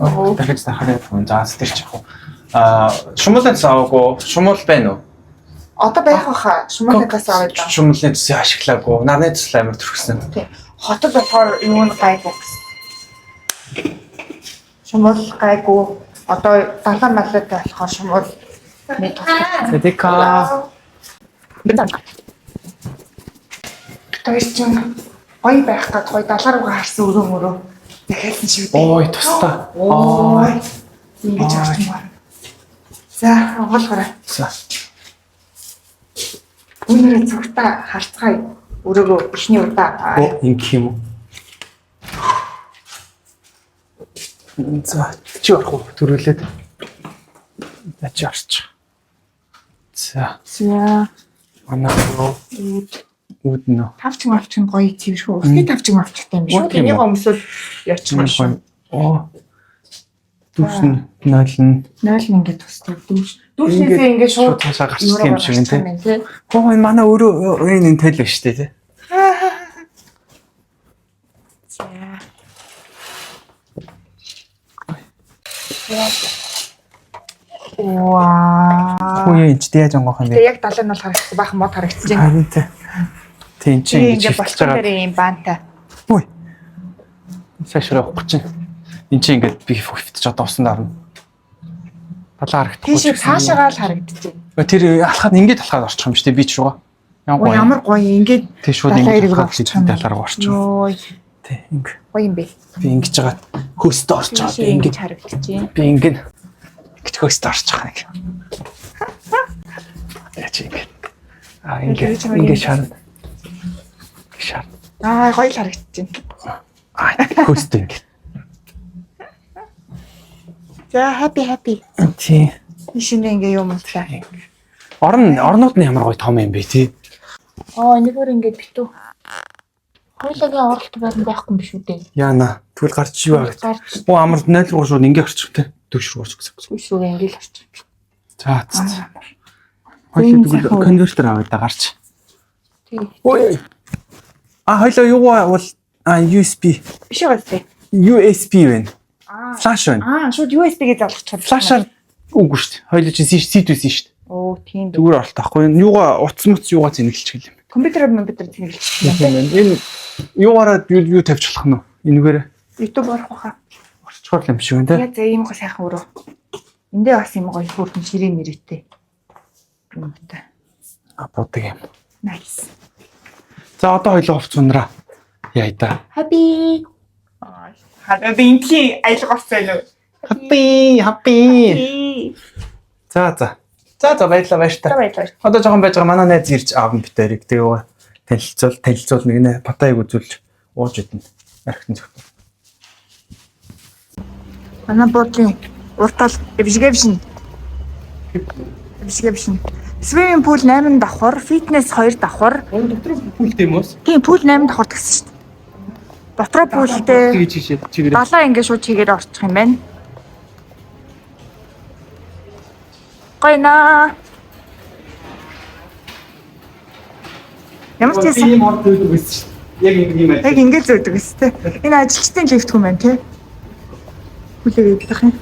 Аа, дахиж дахараа юм. За, тэр ч яг. Аа, шумуулын цус аваагүй. Шумуул байна уу? Одоо байх баха. Шумуулын тас аваад байна. Шумуулын цусыг ашиглаагүй. Нарны цус амар түрхсэн. Тийм. Хотод болохоор юу нь гайгүй гэсэн. Шумуул гайгүй. Одоо далаа малаатай болохоор шумуул нэг тустай. Сэдика. Тэр чинь гоё байх гад гоё далаа руугаа харсан өрөө мөрөө дахиалсан шүү дээ. Ой, тустай. Ой. Ингэж орчих юм байна. За, онгойлгоорой. За. Үүнээрээ цогта харцгаая. Өрөөгөө эхний удаа. Оо, ингэх юм уу? За, чи орох уу? Төрүүлээд. За, чи орчих. За, За, манай руу үүд нөө. тавч мавчин гоё цэвэрхэн. Усны тавч мавчтай юм биш Уу, үү? тийм Энийг үү? өмсөд явчих юм шүү. Оо. Дүүшин нойлн 0 ингээд тусдаг. Дүүш. Дүүшнээсээ ингээд шууд цаашаа гарчдаг юм шиг юм юм тий. тий. Хөө, энэ манай өөрөө энэ энэ тэл биш тий. За. Вау. Хөө, энэ ч яаж онгоох юм бэ? Тэгээ яг далай нь бол харагдсан. Баахан мод харагдчихэв. Харин тий. Тийм чи Тэгээ ингэж ингээд хөвтөж болцсон байгаа. дээр юм баантай. Үй. Цаашаа явахгүй чинь. Энд чи ингээд би хөвтөж одоо усан дарна. Далаа харагдахгүй. Тийш цаашаагаа л харагдчихэв. Тэр алхаад ингээд алхаад орчих юм шүү дээ бич руугаа. Ой, ямар гоё ингээд Тэг шууд далай ингээд эрэг алхаад орчих юм. далаа руу орчих. Йоо, Тэг ингээ. гоё юм бэ. Би ингэж байгаа хөөстө орчих. Тийш Би ингэж ингээд харагдчихэв. би ингээд ингэж хөөстө орчих нэг. Яа чи ингээд. Аа, ингээд ингээд шарна. Шарна. Аа, гоё л харагдчихэв. Аа, хөөстө ингээд. За, happy happy. Тий. Тийш нэ ингээ юм унтлаа. Орон орнууд нь ямар гоё том юм бэ тий. Аа, энэгээр ингээд битүү. Хоёулагийн оролт байран байхгүй юм биш үү дээ. Яна тэгвэл гарч юу аа. Гарч Оо, амар 0 руу шууд ингээ орчих те. Төгш рүү орчих гэсэн. үш рүүгээ ингээд л орчих. За за. Хоёлаа тэгвэл конвертер аваад да гарч. Тий. Ой. А, хоёлаа юу бол а USB Биш байгаа зү. USB байна. Аа. Флаш байна. Аа, шууд USB-гээ залгачих. Флашаар Үгүй шүү дээ. Хоёулаа чинь seat байсан шүү дээ. Оо, тийм дээ. Зүгээр оролт авахгүй. Юугаа утас муц юугаа зэнгэлчих юм. Компьютер компьютер зэнгэлчих. Тийм байна. Энэ юугаараа юу тавьж болох нь вэ? Энэгээр YouTube орох байхаа. орчхоор юм шиг байна те. Яа за ийм гоо сайхан өрөө. Эндээ бас юм гоё хөөрхөн ширээ мэрэгтэй. Юмтай. А будаг юм. Nice. За, одоо хоёлоо хувц унраа. Яа да. Happy. Аа, би энтхийн аялга орсон юм уу? Happy, happy. За за. За за, баярлалаа, баяртай. За, баярлалаа. Одоо жоохон байж байгаа, манай найз ирж аавн бид хоёрыг тэгээ танилцуул нэг нэ Паттайг үзүүлж ууж идэнэ. Архитан зөвхөн. Манай буудлын уртал эвжгэвшин. Эвжгэвшин. Swimming pool 8 давхар, fitness 2 давхар. Энэ дотор pool тэй юм уу? Тийм, pool 8 давхар гэсэн шүү дээ. Дотроо pool тэй. Тэгээ чишээ чигээрээ. Далаа ингэ шууд чигээр орчих юм байна. Гойна. Ямар ч юм ийм хор зөөдөг байсан шүү дээ. Яг ингэ юм яг ингэ л зөөдөг өс тээ. Энэ ажилчдын лифт хүн байна те. Хүлээгээд идэх юм.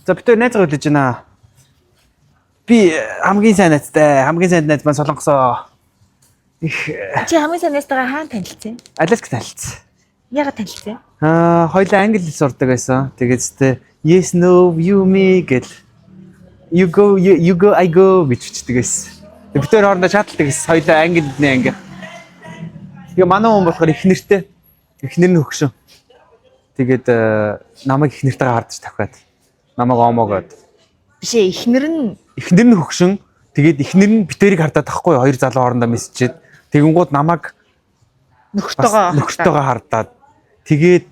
За, бид хоёр найзгаа хүлээж байна. Би хамгийн сайн найзтай, хамгийн сайн найз маань солонгосоо. Их Чи хамгийн сайн найзтайгаа хаана танилцсан? Аляск танилцсан. Яагаад танилцсан? Аа, хоёлаа англи хэл сурдаг байсан. Тэгээд тэ yes, no, you, me гэл you go, you go, I go гэж бичдэг байсан. Тэгээд бид хоёр хоорондоо чаталдаг гэсэн. Хоёлаа англи хэлний анги. Тэгээ манай хүн болохоор их нэртэй. Эхнэр нь хөгшин. Тэгээд намайг их нэртэйгээ хардж тавхиад. Намайг омоогоод. Биш ээ, эхнэр нь Эхнэр нь хөгшин. Тэгээд эхнэр нь бид хоёрыг хардаад тахгүй, хоёр залуу хоорондоо мессежээд. Тэгэнгүүт намайг бас нөхөртөөгөө нөхөртөөгөө хардаад. Тэгээд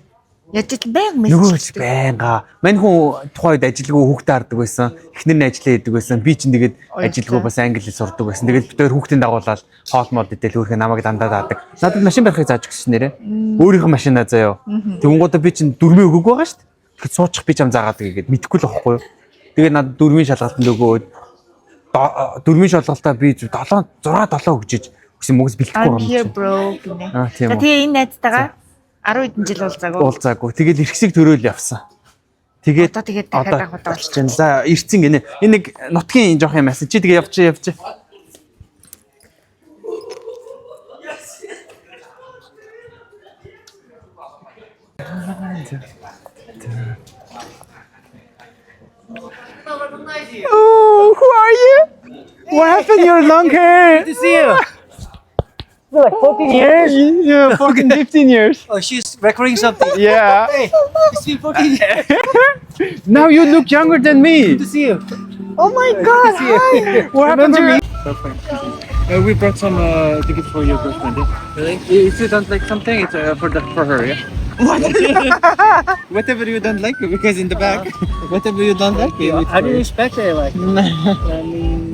Яаж ч баян нөгөө мессеж ч байнга. Мань хүн тухайн үед ажилгүй, хүүхдээ хардаг байсан. Эхнэр нь ажиллаа хийдэг байсан. Би чинь тэгээд ажилгүй, бас англи хэл сурдаг байсан. Тэгээд бид хоёр хүүхдийн дагуулаад хоол мод идэл, хөөрхөн намайг дандаа даадаг. Надад машин барихыг зааж өгсөн нэрээ. Өөрийнх нь машинаа заяо. Тэгэнгүүтээ би чинь дөрмөө өгөөгүй байгаа шүү дээ. Тэгэхэд суучих би чам заагаад гээд мэдэхгүй л байхгүй юу. Тэгээд надад дөрмийн шалгалтанд өгөөд, дөрмийн шалгалтаа би 7 6 7 өгч иж өгсөн мөгс бэлтгэхгүй I'm юм here, чинь. bro гинэ. Аа, тийм За, үү. тэгээ энэ найзтайгаа 10 хэдэн жил уулзаагүй. Уулзаагүй. Тэгэл эрхсийг төрөөл явсан. Тэгээд Одоо тэгээд дахиад анх удаа болчих чинь. За, ирцэн гинэ. Энэ нэг нутгийн жоох юм яасан. Чи тэгээ явчих явчих. Oh, who are you? What happened to your long hair? Good to see you. Like 14 years? Yeah, 14, 15 years. Oh, she's recording something. Yeah. Hey, it's been 14 years. Now you look younger than me. Good to see you. Oh my God. Hi. What happened to me? We brought some tickets for your girlfriend. Yeah? Really? If you don't like something, it's for her. Yeah. Whatever you don't like, because in the back, whatever you don't like, it's I for didn't you. expect it. Like, I mean,